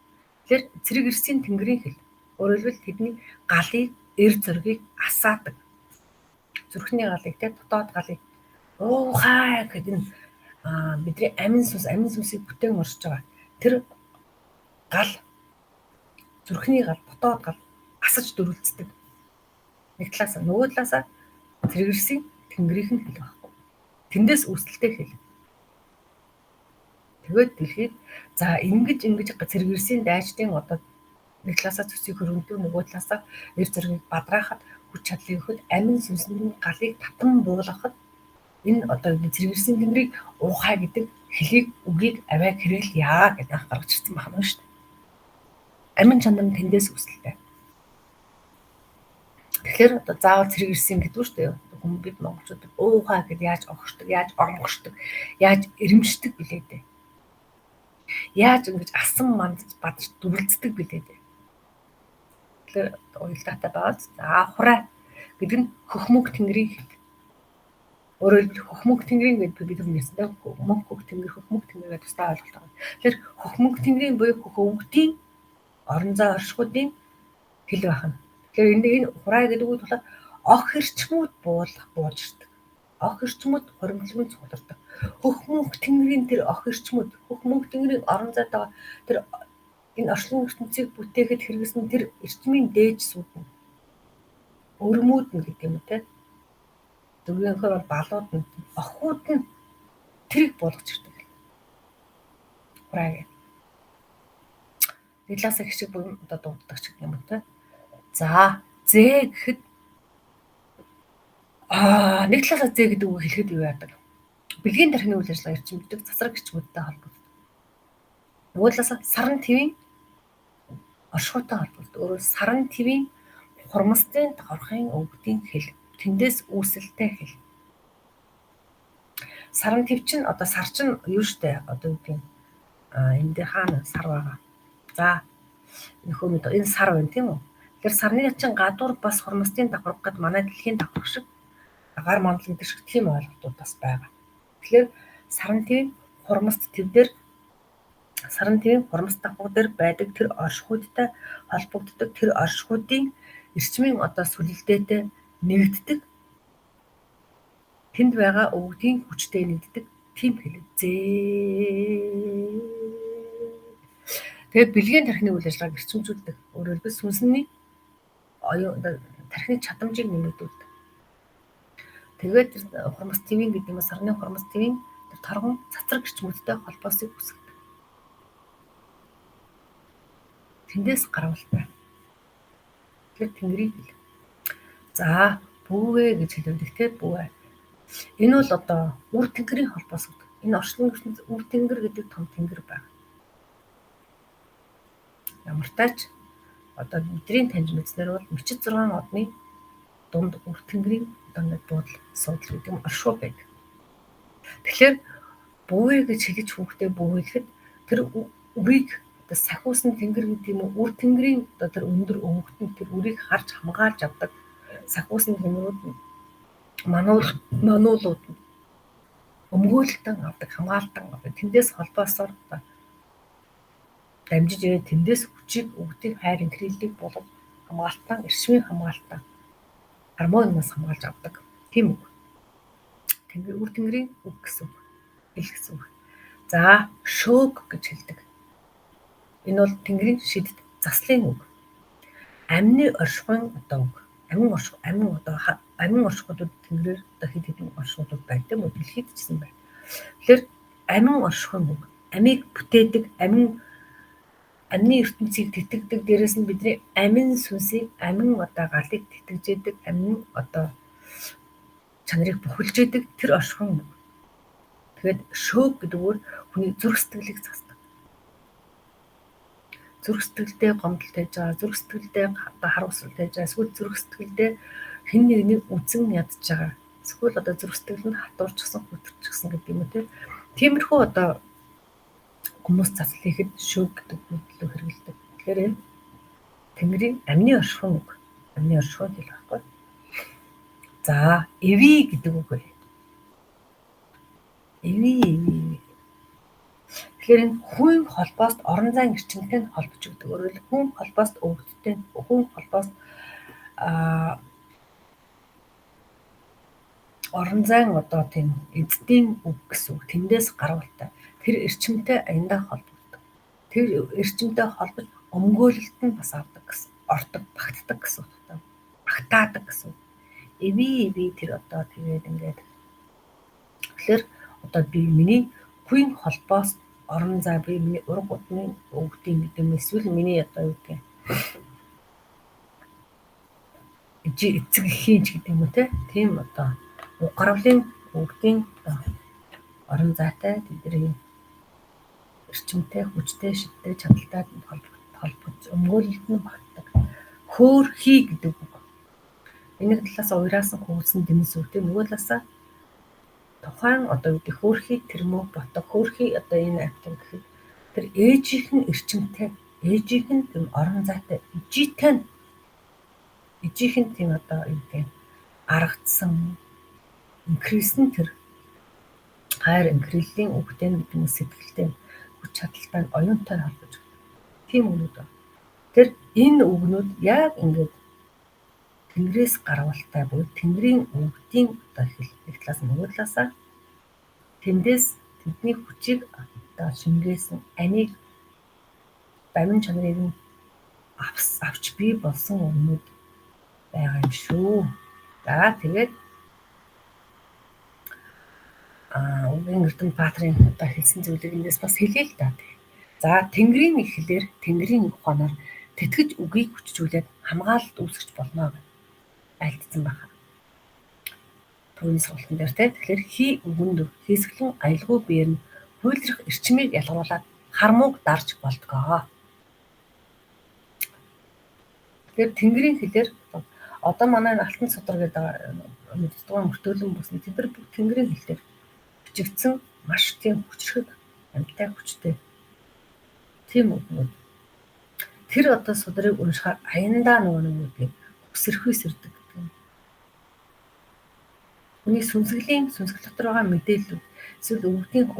Тэгэхээр цэрэг ирсэн тэнгэрийн хэл. Өөрөөр хэлбэл тэдний галыг, эр зөргийг асаадаг. Зүрхний галыг те дотоод галыг уухай гэдэг нь бидний амин сүнс, амин сүнсийг бүтээн оршиж байгаа. Тэр гал, зүрхний гал, дотоод гал асаж дөрвөлцдөг. Нэг талаасаа, нөгөө талаасаа цэргэрсийн тэнгэрийнх нь хэл байхгүй. Тэндээс үүсэлтэй хэл. Тэгээд дэлхийд за ингэж цэргэрсийн дайчдын одоо нэг талаасаа цөсийг хөрөнгөдөг, нөгөө талаасаа эр зөргийг бадраахад хүч чадлыг өгөхөд амин сүнсэнд нь галыг татан буулгахад энэ одоо цэргэрсийн тэнгэрийг уухай гэдэг хэлийг үгийг авиаг хэрэглэе гэдэг анх гаргаж ирсэн байна шүү дээ. Амин чанар нь тэндээс үүсэлтэй. Тэгэхээр одоо заавал цэргэрсэн гэдэг үү шүү дээ. Хүмүүс бид монголчууд уухай гэд яаж огшдог, яаж онгошдог, яаж ирэмшдэг билээ дээ. Яаж ингэж асан мандаж бадж дүрлцдэг билээ дээ. Тэгэхээр уялдаатай байгаа. За хурай гэдэг нь хөхмөг тэнгэрийн хэл. Өөрөөр хэлбэл хөхмөг тэнгэрийн гэдэг бид нар ярьсан тийм мөнх хөх тэнгэр, хөхмөг тэнгэр гэдэг тусдаа ойлголт байгаа. Тэгэхээр хөхмөг тэнгэрийн буюу хөх өвгдийн орон зай оршихуйдын хэл байна. Тэгэхээр энэ хурай гэдэг үг болохоор ох эрчмүүд буулгах бууж ирдэг. Ох эрчмүүд хуримтлан цуглардаг. Хөх мөнх тэнгэрийн тэр ох эрчмүүд, хөх мөнх тэнгэрийн орон зайд байгаа тэр энэ орчлон ертөнцийг бүтээхэд хэрэгсэн тэр эрчмийн дээж сүд нь өрмүүд нь гэдэг юм те. Зүгийнхээр бол балууд нь, охиуд нь тэрийг буулгаж ирдэг. Хурай гэх. Нэг талаасаа хишиг буян одоо дууддаг ч гэдэг юм те. За, зээ гэхэд нэг талаасаа зээ гэдэг үг хэлэхэд юу яадаг? Бэлгийн тархины үйл ажиллагаа эрчимждэг цацраг эрчмүүдтэй холбогддог. Нөгөө талаасаа саран твийн оршихуйтай холбогддог. Өөрөөр саран твийн хурмстын давхархын өвгдийн хэл, тэндээс үүсэлтэй хэл. Саран тв чинь одоо сар чинь юу штэ одоо юу гэдэг энэ дээр хаана сар байгаа. За нөхөө мэд энэ сар байна тийм үү? Тэгэхээр сарны чинь гадуур бас хурмстын давхарга гэд манай дэлхийн давхарга шиг гар мандлан дээр шиг тийм ойлголтууд бас байгаа. Тэгэхээр саран твийн хурмст төв дээр саран твийн хурмст давхарга дээр байдаг тэр оршихуйдтай холбогддог тэр оршихуйдын эрчмийн одоо сүлэлдээтэй нэгддэг. Тэнд байгаа өвгдийн хүчтэй нэгддэг тийм хэл. Зээ. Тэгээд бэлгийн тархины үйл ажиллагааг эрчимжүүлдэг. Өөрөөр хэлбэл сүнсний оюун тархины чадамжийг нэмэгдүүлдэг. Тэгээд хурмас твийн гэдэг юм уу сарны хурмас твийн тэр торгон цацраг эрчмүүдтэй холбоосыг үүсгэдэг. Тэндээс гарвалтай. Тэгэхээр тэнгэрийн хэл. За бүүвэ гэж хэлдэг те бүүвэ. Энэ бол одоо үр тэнгэрийн холбоос гэдэг. Энэ орчлон ертөнц үр тэнгэр гэдэг том тэнгэр байна. Ямар тач одоо бидний таньж мэдснээр бол мөчид 6 одны дунд үр тэнгэрийн одоо нэг буудал суудал гэдэг юм оршуу байдаг. Тэгэхээр бүүвэ гэж хэлж хүүхдээ бүүвэлэхэд тэр үрийг одоо сахиусан тэнгэр гэдэг юм уу үр тэнгэрийн одоо тэр өндөр өвгтэн тэр үрийг харж хамгаалж авдаг сахиусан тэнгэрүүд нь мануулууд нь өмгөөлтөн авдаг, хамгаалтан авдаг. Тэндээс холбоосоор одоо дамжиж ирээд тэндээс хүчийг өвгдийг хайр инхрийллийг болгож хамгаалтан, эрчмийн хамгаалтан гармонаас хамгаалж авдаг. Тийм үг. Тэнгэр үр тэнгэрийн үг гэсэн үг. Хэл гэсэн үг. За, шөөг гэж хэлдэг. Энэ бол тэнгэрийн шидэт заслын үг. Амны оршихуйн одоо үг. Амин орших, амин одоо амин оршихуйдууд тэнгэрээр одоо хэд хэдэн оршихуйдууд байдаг юм уу? Дэлхийд ч гэсэн байна. Тэгэхээр амин оршихуйн үг. Амийг бүтээдэг, амин амны ертөнцийг тэтгэдэг, дээрээс нь бидний амин сүнсийг, амин одоо галыг тэтгэжээдэг, амин одоо чанарыг бүхэлжээдэг тэр оршихуйн үг. Тэгээд шөөг гэдэг үгээр хүний зүрх сэтгэлийг засдаг. Зүрх сэтгэлдээ гомдол тавьж байгаа, зүрх сэтгэлдээ одоо харуулсал тавьж байгаа, эсвэл зүрх сэтгэлдээ хэн нэгнийг үзэн ядж байгаа. Эсвэл одоо зүрх сэтгэл нь хатуурчихсан, хөтөрчихсөн гэдэг юм уу те. Тиймэрхүү одоо хүмүүс засал хийхэд шөөг гэдэг үйл хэрэглэдэг. Тэгэхээр энэ тэнгэрийн амны оршихуйн үг. Амны оршихуйн хэл байхгүй. За, эви гэдэг үг байна. Эви эви. Тэгэхээр энэ хүн холбоост орон зайн эрчимтэй нь холбож өгдөг. Өөрөөр хэлбэл хүн холбоост өвгөдтэй, хүн холбоост орон зайн одоо тийм эздийн үг гэсэн үг. Тэндээс гарвалтай. Тэр эрчимтэй аяндаа холбогддог. Тэр эрчимтэй холбож өмгөөлөлт нь бас авдаг гэсэн, ордог, багтдаг гэсэн утгатай. Багтаадаг гэсэн. Эви эви тэр одоо тэгээд ингээд тэгэхээр одоо би миний хүн холбоос орон зай би миний ураг удмын өвгдийн гэдэг юм эсвэл миний одоо юу гэдэг эцэг эхийн ч гэдэг юм уу те тийм одоо уг гарвлын өвгдийн орон зайтай тэдний эрчимтэй, хүчтэй, шидтэй, чадaltaй холбогдож өмгөөлөлт нь багтдаг. Хөөр хий гэдэг үг. Энийг талаас уяраасан хөвсөн дэмс үг тийм нөгөө талаасаа тухайн одоо юу гэдэг хөөрхий тэрмөө ботог хөөрхий одоо энэ амтан гэхэд тэр ээжийнх нь эрчимтэй, ээжийнх нь тийм орон зайтай, ижийтэй нь ижийнх нь тийм одоо юу гэдэг аргацсан инкрис нь тэр хайр инкрилийн үгтэй гэдэг нь сэтгэлтэй хүч чадалтай нь оюунтай холбож өгдөг. Тийм үгнүүд байна. Тэр энэ үгнүүд яг ингээд Тэнгэрээс гарвалтай буюу Тэнгэрийн өвгдийн одоо хэл нэг талаас нөгөө талаасаа тэндээс тэдний хүчийг одоо шингээсэн амийг амин чанарыг нь авч бий болсон үгнүүд байгаа юм шүү. За тэгээд үгийн Эрдэмт Баатрын одоо хэлсэн зүйлийг эндээс бас хэлье л да. За Тэнгэрийн эхлэлээр Тэнгэрийн ухаанаар тэтгэж үгийг хүчжүүлээд хамгаалалт үүсгэж болно гэж айлтсан байна. Түүний сургалтын дээр те. Тэгэхээр хий үгэнд хийсгэлэн аялгау биеэр нь хуйлрах эрчмийг ялгаруулад хармууг дарж болдгоо. Тэгэхээр Тэнгэрийн хэлээр одоо манай Алтан судар гэдэг мэддэг мөртөөлөн бүсний тэд нар бүгд Тэнгэрийн хэлээр бичигдсэн маш тийм хүчрхэг амьтай хүчтэй тийм үгнүүд. Тэр одоо судрыг уншихаар аяндаа нөгөө нэг үгийг өсөрхүй сэрдэг гэдэг юм. Хүний сүнсгэлийн сүнсгэл дотор байгаа мэдээллүүд эсвэл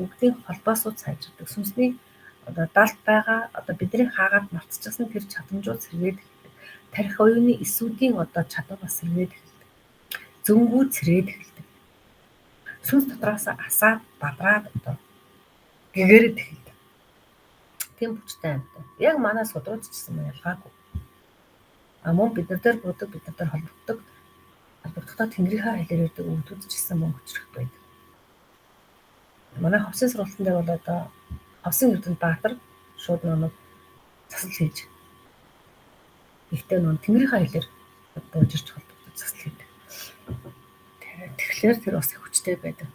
өвгдийн холбоосууд сайжирдаг. Сүнсний одоо далд байгаа одоо бидний хаагаад мартчихсан тэр чадамжууд сэргээд эхэлдэг. Тарих оюуны эсүүдийн одоо чадвар бас сэргээд эхэлдэг. Зөнгүүд сэрээд эхэлдэг. Сүнс дотроос асаад бадраад одоо гэгэрээд эхэлдэг. Тийм хүчтэй амьтай. Яг манай судрууд ч гэсэн ялгаагүй. А мөн бид нар дээр буудаг, бид нар дээр холбогддог. Холбогдохдоо Тэнгэрийнхээ хэлээр ярьдаг өвгдүүд ч гэсэн мөн хүчрэх байдаг. Манай ховсын сургалтын дээр бол одоо ховсын Эрдэнэт Баатар шууд нэг засал хийж. Гэхдээ нөө Тэнгэрийнхээ хэлээр бууж ирж холбогдож засал хийдэг. Тэгэхээр тэр бас их хүчтэй байдаг.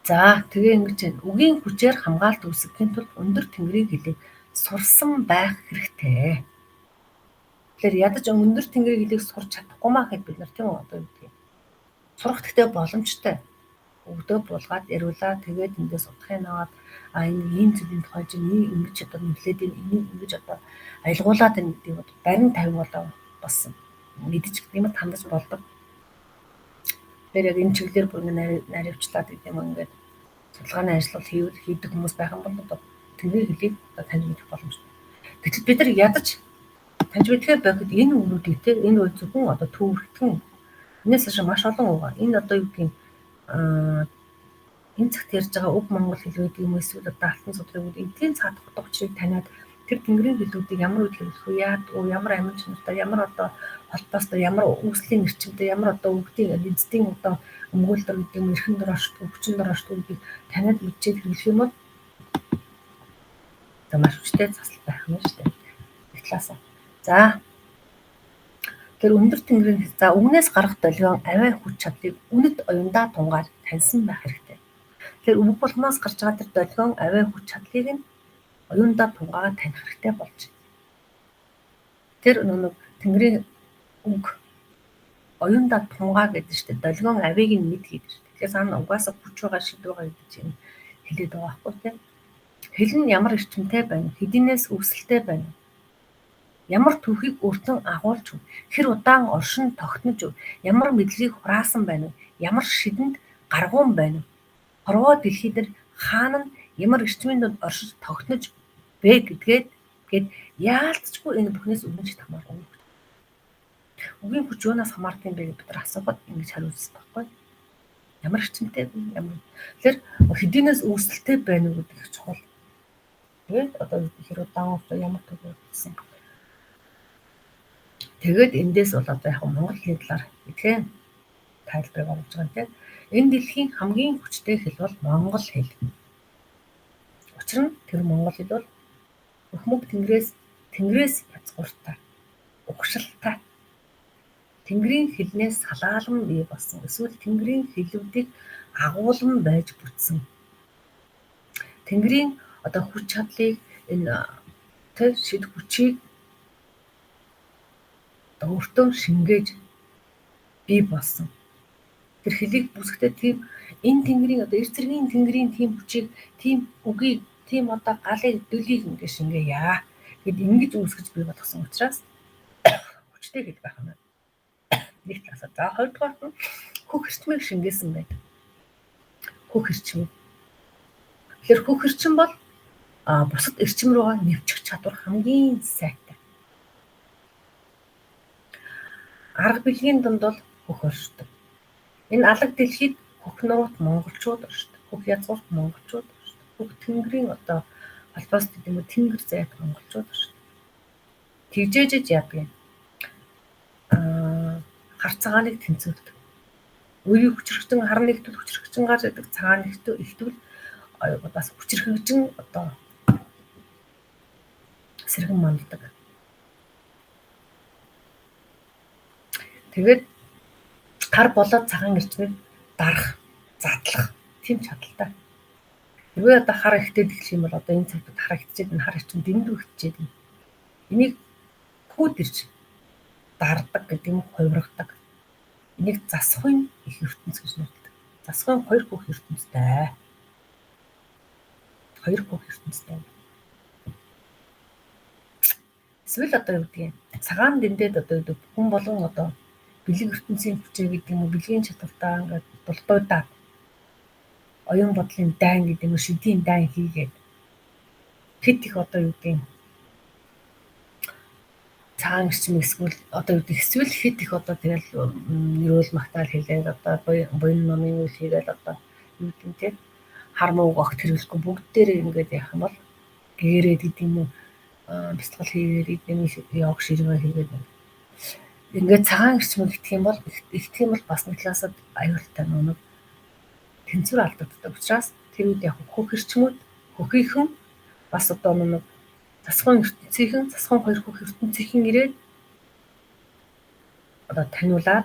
За тэгээ ингэж байна. Үгийн хүчээр хамгаалалт үүсгэхийн тулд өндөр Тэнгэрийн хэлийг сурсан байх хэрэгтэй. Тэгэхээр ядаж өндөр Тэнгэрийн хэлийг сурч чадахгүй маа гэхэд бид нар тийм үү одоо юу гэдгийг сурах гэхдээ боломжтой. Өгдөө буулгаад яриулаа тэгээд эндээс утгыг аваад а энэ ийм зүйлийн тухай чинь нэг ингэж одоо мэдлээд энэ энийг ингэж одоо аялгуулад байна гэдгийг барин тавин болоо бас мэдчих гэдэг юм хандаж болдог. Тэгэхээр яг энэ чиглэлээр бүр ингэ наривчлаад гэдэг юм ингээд судалгааны ажил хийдэг хүмүүс байх юм бол одоо Тэнгэрийн хэлийг одоо таньж мэдэх боломжтой. Гэтэл бид нар ядаж таньж мэдхээр байхад энэ үгнүүдийг те энэ үе зөвхөн одоо төвөртгөн энэс хойш маш олон үг. Энэ одоо юу гэдгийг энэ цагт ярьж байгаа үг монгол хэл гэдэг юм эсвэл одоо алтан судрын үг эдийн цаадах утга учирыг таниад тэр Тэнгэрийн хэлүүдийг ямар үед хэрэглэх вэ? Яад уу ямар амин чанартай, ямар одоо холбоостой, ямар үүслийн эрчимтэй, ямар одоо үгдийн эзэдийн одоо өмгөөлдөр гэдэг юм эрхэн дор оршдог, хүчин дор оршдог гэдгийг таниад мэдчихэд хэрэглэх юм бол за маш хүчтэй засал байх нь шүү дээ. Нэг талаасаа. За тэр өндөр Тэнгэрийн за үгнээс гарах долгион авиа хүч чадлыг үнэт оюундаа тунгааж таньсан байх хэрэгтэй. Тэгэхээр үг болгоноос гарч байгаа тэр долгион авиа хүч чадлыг нь оюундаа тунгаагаа таних хэрэгтэй болж байна. Тэр нэг Тэнгэрийн үг оюундаа тунгаа гэдэг чинь долгион авийг нь мэд гэдэг чинь. Тэгэхээр цаана угаасаа хүч байгаа шид байгаа гэдэг чинь хэлээд байгаа байхгүй тийм. Хэл нь ямар эрчимтэй байна? Хэдийнээс үүсэлтэй байна? Ямар түүхийг өөртөө агуулж өг? Хэр удаан оршин тогтнож өг? Ямар мэдлэгийг хураасан байна вэ? Ямар шидэнд гаргуун байна вэ? Хорвоо дэлхий дээр хаана нь ямар эрчмийн дунд оршиж тогтнож бэ гэдгээд гээд яалтчгүй энэ бүхнээс үгийн хүч хамаарна. Үгийн хүч юунаас хамаардаг юм бэ гэж бид нар асуухад ингэж хариулсан байхгүй. Ямар эрчимтэй вэ? Ямар. Тэгэхээр хэдийнээс үүсэлтэй байна уу гэдэг их чухал. Тэгээд одоо хэр удаан хугацаа ямар төгрөг гэсэн. Тэгээд эндээс бол одоо яг монгол хэлний талаар итгэн тайлбарыг оруулж байгаа юм тийм. Энэ дэлхийн хамгийн хүчтэй хэл бол монгол хэл. Учир нь тэр монгол хэл бол Өхмөг тэнгэрээс язгууртай, угшилтай. Тэнгэрийн хэлнээс салаалан бий болсон. Эсвэл тэнгэрийн хэлүүдийг агуулan байж бүтсэн. Тэнгэрийн одоо хүч чадлыг энэ тэр шид хүчийг одоо өөртөө шингээж бий болсон. Тэр хэлийг бүсгдээ тийм энэ тэнгэрийн одоо эрт зэргийн тэнгэрийн тийм хүчийг, тийм үгийг, тийм одоо галыг, дөлийг ингэ шингээе гэд ингэж үүсгэж бий болгосон учраас хүчтэй хэл байх юм. Нэг талаасаа. За хоёрдугаарт нь хөх эрчмийг шингээсэн байдаг. Хөх эрчим. Тэгэхээр хөх эрчим бол бусад эрчим рүүгээ нэвчих чадвар хамгийн сайтай. Арга бэлгийн дунд бол хөх оршдог. Энэ алаг дэлхийд хөх нуурт монголчууд оршдог. Хөх язгуурт монголчууд оршдог. Хөх тэнгэрийн одоо холбоос гэдэг юм уу тэнгэр зайд монголчууд оршдог. Тэгжээжэж яадаг юм. Хар цагааныг тэнцвэрдэг. Үеийг хүчрхэгжин хар нэгтвэл хүчрхэгжин гарч идэг, цагаан нэгтвэл бас хүчрхэгжин одоо сэргэн манддаг. Тэгээд хар болоод цагаан эрчмийг дарах, задлах тийм чадaltaй. Хэрвээ одоо хар ихтэй эхлэх юм бол одоо энэ цагт хар ихтчихэд энэ хар эрчим дэндүү ихтчихэд. Энийг хүүд ирж дардаг гэдэг юм хувиргадаг. Энийг засахын их ертөнц гэж нэрлэдэг. Засахын хоёр хөх ертөнцтэй. Хоёр хөх ертөнцтэй. Эсвэл одоо юу гэдгийг цагаан дэндэд одоо гэдэг хүн болгон одоо бэлэг ертөнцийн хүчээ гэдэг юм уу бэлгийн чадвартай ингээд дулдуудаа оюун бодлын дайн гэдэг юм уу шидийн дайн хийгээд хэд их одоо юу гэдгийг цагаан эрчим эсвэл одоо юу гэдэг эсвэл хэд их одоо тэгэл нэрөөл магтаал хэлээд одоо буян номын үйл хийгээд одоо юу гэдэг нь те хар мууг огт хэрэглэхгүй бүгд дээрээ ингээд яах юм бол гэрээд гэдэг юм уу бяцлал хийгээд эдний йог ширгээ хийгээд ингээд цагаан эрчмийг итгэх юм бол итгэх юм бол бас нэг талаасаа аюултай нэг тэнцвэр алдагддаг учраас тэр үед яг хөх эрчмүүд хөхийнхэн бас одоо нэг засхын ертөнцийнхэн засхын хоёр хөх ертөнцийнхэн ирээд одоо таниулаад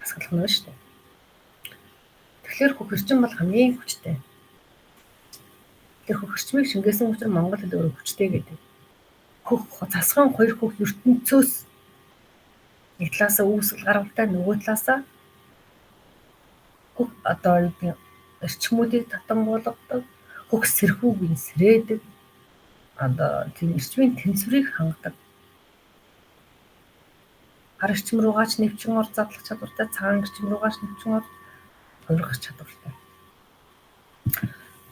хасгалах нь шүү дээ. Тэгэхээр хөх эрчим бол хамгийн хүчтэй. Тэр хөх эрчмийг шингээсэн учраас монгол хэл өөрөө хүчтэй гэдэг. Хөх засхын хоёр хөх ертөнцөөс нэг талаасаа үүсгэл гаргалтай, нөгөө талаасаа хөх одоо юу гэдэг эрчмүүдийг татан буулгадаг, хөх сэрхүүг нь сэрээдэг, одоо тийм эрчмийн тэнцвэрийг хангадаг. Хар эрчим руугаач нэвчин ор задлах чадвартай, цагаан эрчим руугаач нэвчин ор хувиргах чадвартай.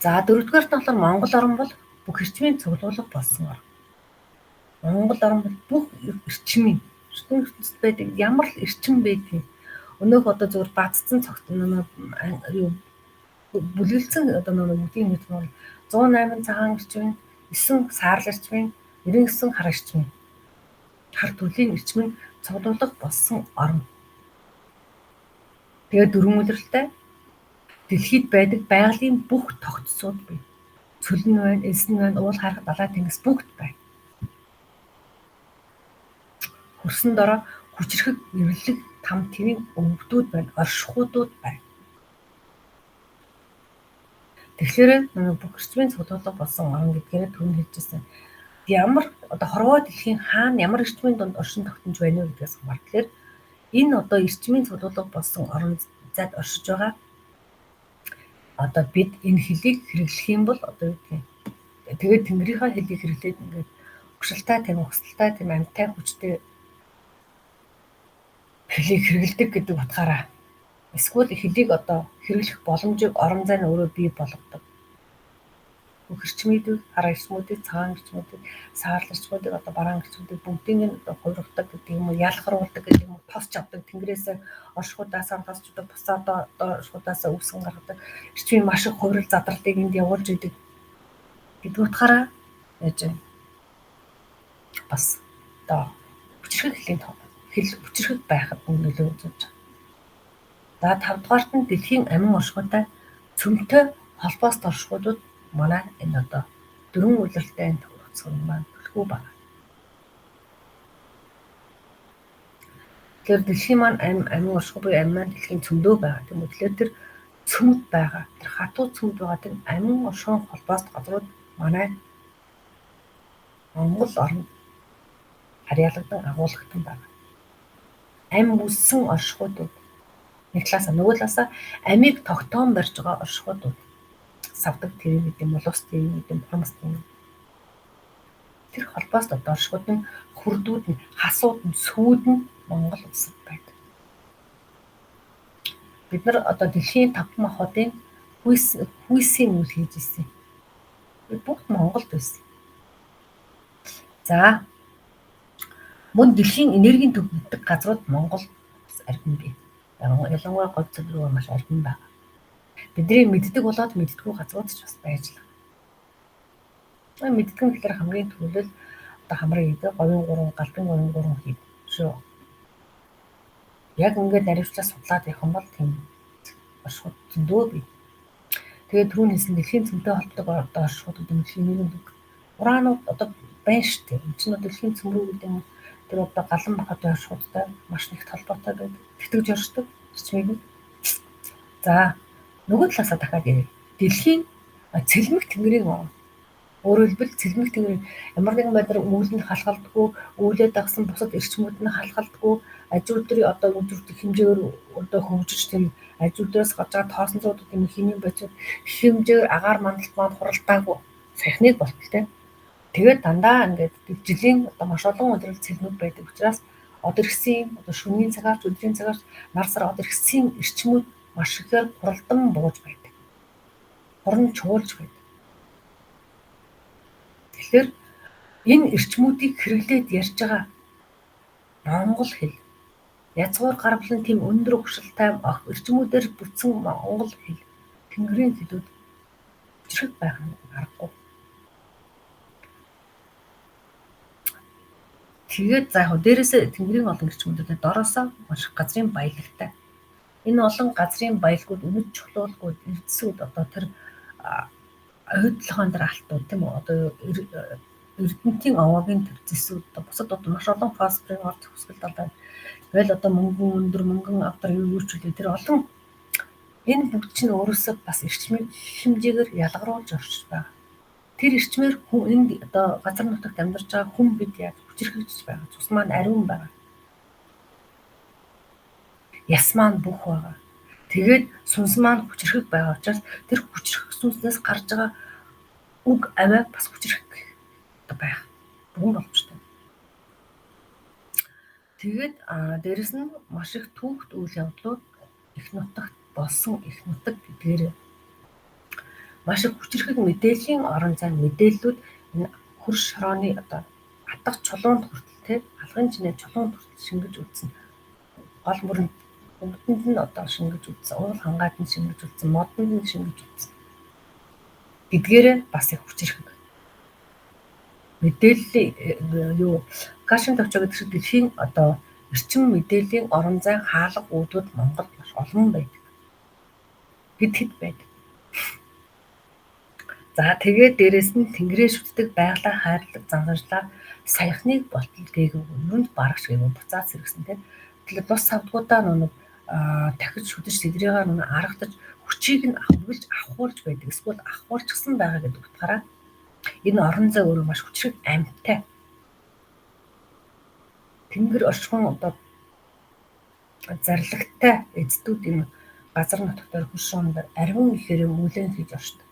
За дөрөвдүгээрт нь болохоор Монгол орн бол бүх эрчмийн цуглуулга болсон орн. Монгол орн бол бүх эрчмийн ертөнцид байдаг ямар л эрчим байдгийг өнөөх одоо зөвхөн бацсан цогт нэг юу бүлэглэсэн одоо нэг бүгдийн мэт бол 108 цагаан эрчмийн, 9 саарл эрчмийн, 99 хар эрчмийн хар төрлийн эрчмийн цуглуулга болсон орн. Тэгээд дөрвөн улиралтай дэлхийд байдаг байгалийн бүх тогтцууд бий. Цөлн байна, элсэн байна, уул харах, далай тэнгис бүгд байна. Хөрсөн дороо хүчрхэг нэрлэг там твийн өвгдүүд байна, оршихуйдууд байна. Тэгэхээр бүх эрчмийн цуглуулга болсон орн гэдгээр түрүүнд хэлжсэн. Ямар одоо хорвоо дэлхийн хаана ямар эрчмийн дунд оршин тогтнож байна вэ гэдгээс хамаарна. Тэгэхээр энэ одоо эрчмийн цуглуулга болсон орон зайд оршиж байгаа одоо бид энэ хэлийг хэрэглэх юм бол одоо юу гэх юм. Тэгээд тэнгэрийнхаа хэлийг хэрэглээд ингээд хөшөлтэй тийм ухсалтай тийм амьтай хүчтэй хэлийг хэрэгэлдэг гэдэг утгаараа Эсвэл хэлийг одоо хэрэглэх боломжийг орон зай нь өөрөө бий болгодог. Бүх эрчмүүдийг, хар эрчмүүдийг, цагаан эрчмүүдийг, саарл эрчмүүдийг, одоо бараан эрчмүүдийг бүгдийг нь одоо хувиргадаг гэдэг юм уу, ялгаруулдаг гэдэг юм уу, тосч авдаг, тэнгэрээс оршихуйдаасаа тосч авдаг, бусаа одоо оршихуйдаасаа үүсгэн гаргадаг. Эрчмийн маш их хувирал задралтыг энд явуулж идэг гэдэг утгаараа яаж вэ? Бас одоо хүчирхэг хөлийн хэл хүчирхэг байхад нөлөө үзүүлж байгаа. За 5 дугаарт нь дэлхийн амин оршихуйтай цөмтэй холбоост оршихуйдууд манай энэ одоо дөрвөн улиралтай энэ төгсгөн маань түлхүү байна. Тэгэхээр дэлхийн маань амин оршихуй буюу амин маань дэлхийн цөмдөө байгаа тийм үү. Тэгэхээр тэр цөмд байгаа, тэр хатуу цөмд байгаа тэр амин оршихуйн холбоост газрууд манай Монгол орнд харьяалагдан агуулгадан байна. Ам үссэн оршихуйдууд нэг талаасаа, нөгөө талаасаа амийг тогтоон барьж байгаа оршихуйдууд савдаг тэрэг гэдэг юм, улус тэрэг гэдэг юм, хурмас тэрэг. Тэр холбоост одоо оршихуйд нь хүрдүүд нь, хасууд нь, сүүд нь Монгол улсад байдаг. Бид нар одоо дэлхийн 5 махбодын хүйсийн үйл хийж ирсэн. Бид бүгд Монголд байсан. За мөн дэлхийн энергийн төв гэдэг газрууд Монгол арвин бий. Ялангуяа гол цэг рүү маш арвин байна. Бидний мэддэг болоод мэддэггүй газрууд ч бас байж л. Мэддэг нь тэгэхээр хамгийн түрүүлэл одоо хамрын хийдэг, говийн 3, галбын говийн 3 хийд шүү. Яг ингээд наривчлаа судлаад явах юм бол тийм оршихуйд зөндөө бий. Тэгээд түрүүний хэлсэн дэлхийн цөмтэй холбогддог одоо оршихуйд гэдэг нь дэлхийн нийгэм ураанууд одоо байна шүү дээ. Энд чинь дэлхийн цөм рүү гэдэг нь тэр одоо галан махбодын оршихуйдтай маш их холбоотой байдаг. Тэтгэж оршдог эрчмийг. За нөгөө талаасаа дахиад ярив. Дэлхийн цэлмэг тэнгэрийн орон. Өөрөөр хэлбэл цэлмэг тэнгэрийн ямар нэгэн байдлаар үүлэнд халахалдгүй, үүлээ дагсан бусад эрчмүүд нь халахалдгүй, аж үйлдвэрийн одоо үзүүртэх хэмжээгээр одоо хөгжиж тийм аж үйлдвэрээс гарч байгаа тоосонцууд тийм химийн бодисууд хэмжээгээр агаар мандалт маань хуралдаагүй саяхныг болтол тийм. Тэгээд дандаа ингээд жилийн одоо маш олон өдрөл цэлмэг байдаг учраас од иргэсийн одоо шөнийн цагаарч өдрийн цагаарч нар сар од иргэсийн эрчмүүд маш ихээр хуралдан бууж байдаг. Хуран чуулж байдаг. Тэгэхээр энэ эрчмүүдийг хэрэглээд ярьж байгаа монгол хэл язгуур гарвлан тийм өндөр өгшөлтэй эрчмүүдээр бүтсэн монгол хэл тэнгэрийн хэлүүд хүчрэх байх нь аргагүй. Тэгээд за яг дээрээсээ тэнгэрийн олон эрчмүүдээ дороосоо маш их газрын баялагтай. Энэ олон газрын баялгууд үнэт чулуулгууд эрдэсүүд одоо тэр ойдлогоон дээр алтууд тийм үү одоо Эрдэнтийн овоогийн тэр зэсүүд одоо бусад одоо маш олон фосфорын ор зохисгол одоо тэгэл одоо мөнгөн өндөр мөнгөн авдар юу юу ч үлээ тэр олон энэ бүгд чинь өөрөөсөө бас эрчмийг хэмжээгээр ялгаруулж орчиж байгаа. Тэр эрчмээр хүн энд одоо газар нутагт амьдарч байгаа хүн бид яаж хүчирхэгжиж байгаа. Цус маань ариун байгаа. Яс маань бүх байгаа. Тэгээд сүнс маань хүчирхэг байгаа учраас тэр хүчирхэг сүнснээс гарч байгаа үг авиа бас хүчирхэг байх бүрэн боломжтой. Тэгээд дээрэс нь маш их түүхт үйл явдлууд их нутагт болсон их нутаг гэдгээр маш их хүчирхэг мэдээллийн орон зай мэдээллүүд энэ хөрш шорооны одоо атга чулуунд хүртэл те алгын чинээ чулуунд хүртэл шингэж үтсэн. Гол мөрөнд бүгдэнд нь одоо шингэж үтсэн, уул хангаад нь шингэж үтсэн, модонд нь шингэж үтсэн. Гэдгээрээ бас их хүчирхэг. Мэдээллийн юу Кашин товчоо гэдэг шиг дэлхийн одоо эрчим мэдээллийн орон зай хаалга үүдүүд Монголд маш олон байдаг. Хэд хэд байдаг. За тэгээд дээрэс нь тэнгэрээ шүтдэг байгалаа хайрлаг занзарчлаа саяхныг болтол гээгүй юунд барагч гээгүй буцаад сэргсэн тийм. Тэгэхээр тус савдгуудаа нэг дахиж шүтэж тэдрийг нүг аргадаж хүчийг нь үргэлж авахуулж байдаг. Эсвэл авахуулчихсан байгаа гэдэг утгаараа энэ орон зай өөрөө маш хүчрэг амьтай. Тэнгэр оршихуйн одоо зарлагтай эздүүд энэ газар нутагтаар хөрш шуумдар ариун ихээр мөлөн хийж оршдог.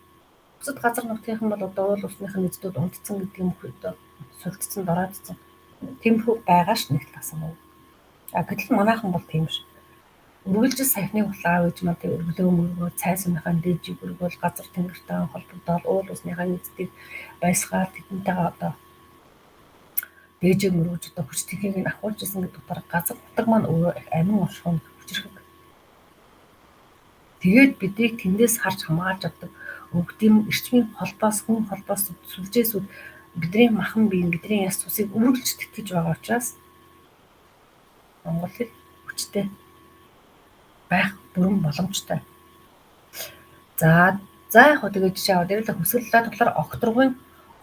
Бусад газар нутгийнхан бол одоо уул усных нь эздүүд унтцсан гэдэг юм одоо сулдсан, дороодсон. Тиймэрхүү байгаа ш нэг талаас нь. А гэтэл манайхан бол тийм биш. Үргэлжил саяхны аав ээж мадыг өргөлөө мөргөө, цай сумынхаа дээжийг өргөөл, газар тэнгэртэй холбогдоод уул усныхаа эздийг баясгаад тэдэнтэйгээ одоо дээжийг мөргөж одоо хүч тэнхийг нь ахуулж исэн гэдэг утгаараа газар нутаг маань өөрөө их амин оршихуй хүчирхэг. Тэгээд бидийг тэндээс харж хамгаалж авдаг өвгдийн эрчмийн холбоос, хүн холбоос, сүлжээс бидний махан бие, бидний яс цусыг үргэлж тэтгэж байгаа учраас монгол хэл хүчтэй байх бүрэн боломжтой. За яг хөө тэгээд жишээ аваад ирэл хөсгөл болохоор огторгуйн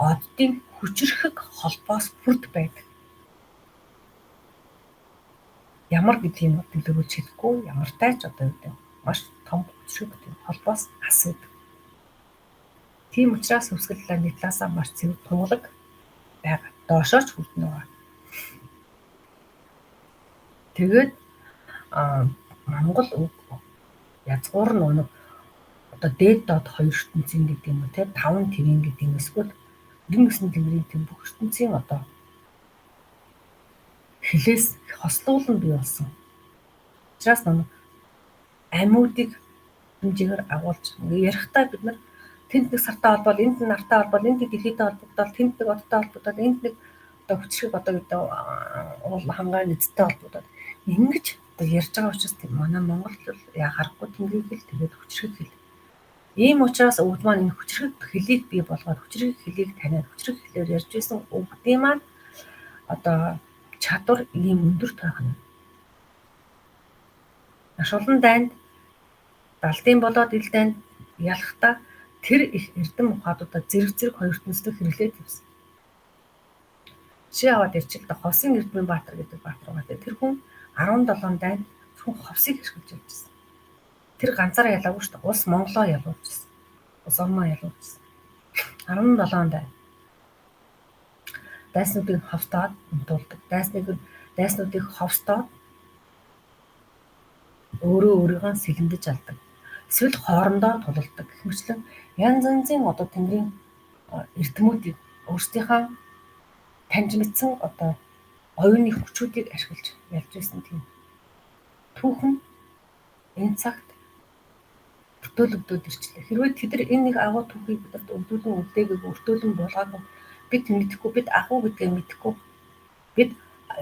оддын хүчирхэг холбоос бүрд байдаг. Ямар гэдгийг нь төлөвлөж хэлэхгүй, ямартай ч одоо юу гэдэг маш том хүчирхэг тийм холбоос ас байдаг. Тийм учраас хөвсгөл нэг талаасаа маш цэвэр тунгалаг байгаа. Доошоо ч хүрдэн байгаа. Тэгээд Монгол үг язгуур нь нэг одоо дээд доод хоёр ертөнцийн гэдэг юм уу те, таван тэрийн гэдэг юм эсвэл 99 тэнгэрийн тэм бүх ертөнцийн одоо хэлээс хослуулан бий болсон. Учраас нэг амьуудыг хэмжээгээр агуулж ярихдаа бид нар тэнд нэг сартай холбоол, энд нэг нартай холбоол, энд нэг дэлхийтэй холбогдоод, тэнд нэг одтой холбогдоод, энд нэг одоо хүчрэг одоо гэдэг уул хангаа эзтэй холбогдоод ингэж одоо ярьж байгаа учраас тийм манай монгол хэл яа харахгүй тэнгэрийг хэл, тэгээд хүчрэг хэл. Ийм учраас өвд маань энэ хүчрэг хэлийг бий болгоод хүчрэг хэлийг таниад хүчрэг хэлээр ярьж байсан өвгдийн маань одоо чадвар ийм өндөр тойрно. Маш олон дайнд далдын болоод ил дайнд ялахдаа тэр их эрдэм ухаадуудаа зэрэг зэрэг хоёр ертөнцийн хэрэглээд явсан. Жишээ аваад ярьчих л да, Ховсын Эрдмийн Баатар гэдэг баатар байгаа. Тэр хүн 17 дайнд зөвхөн ховсыг хэрэглэж явжсэн. Тэр ганцаараа ялаагүй шүү дээ. Улс Монголоо ялуулчихсан. Улс орноо ялуулчихсан. 17 дайн. Дайснуудыг ховстоод унтуулдаг. Дайснуудыг ховстоод өөрөө өөрийгөө сэлэндэж алдаг. Эсвэл хоорондоо тулалдаг. Гэх мэтлэн янз янзын одоо тэнгэрийн эрдэмүүдийг өөрсдийнхөө таньж мэдсэн одоо оюуны хүчүүдийг ашиглаж ялж байсан тийм түүхэн энэ цагт өртөөлөгдөөд ирчлээ. Хэрвээ тэд нар энэ нэг агуу түүхийг бидэнд өвдүүлэн үлдээгээгүй, өртөөлөн буулгаагүй, бид мэдэхгүй, бид агуу гэдгээ мэдэхгүй, бид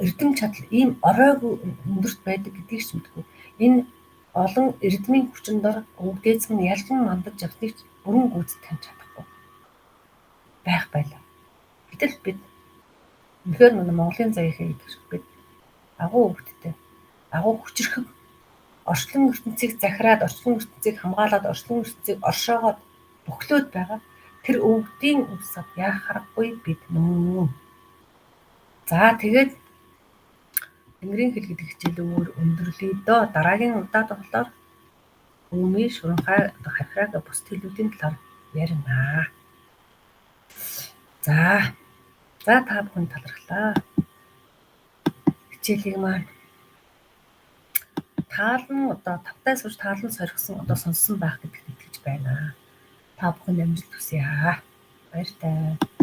эрдэм чадал ийм оройгүй өндөрт байдаг гэдгийг ч мэдэхгүй. Энэ олон эрдмийн хүчин дор өвгдээцэн ялан мандаж явсныг ч бүрэн гүйцэд таньж чадахгүй байх байлаа. Гэтэл бид үнэхээр Монголын заяа гэдэг шиг бид агуу өвгдтэй, агуу хүчирхэг орчлон ертөнцийг захираад, орчлон ертөнцийг хамгаалаад, орчлон ертөнцийг оршоогоод бөхлөөд байгаа тэр өвгдийн үсэг яах харахгүй бид мөн. За тэгээд Тэнгэрийн хэл гэдэг хичээл өөр өндөрлөе дөө. Дараагийн удаад болохоор Өөмийн шуранхай хархираг бусад хэлүүдийн талаар ярина. За та бүхэн талархлаа. Хичээлийг маань таалан одоо тавтай сууж таалан соргисон одоо сонссон байх гэдэгт итгэж байна. Та бүхэнд амжилт хүсье. Баяртай.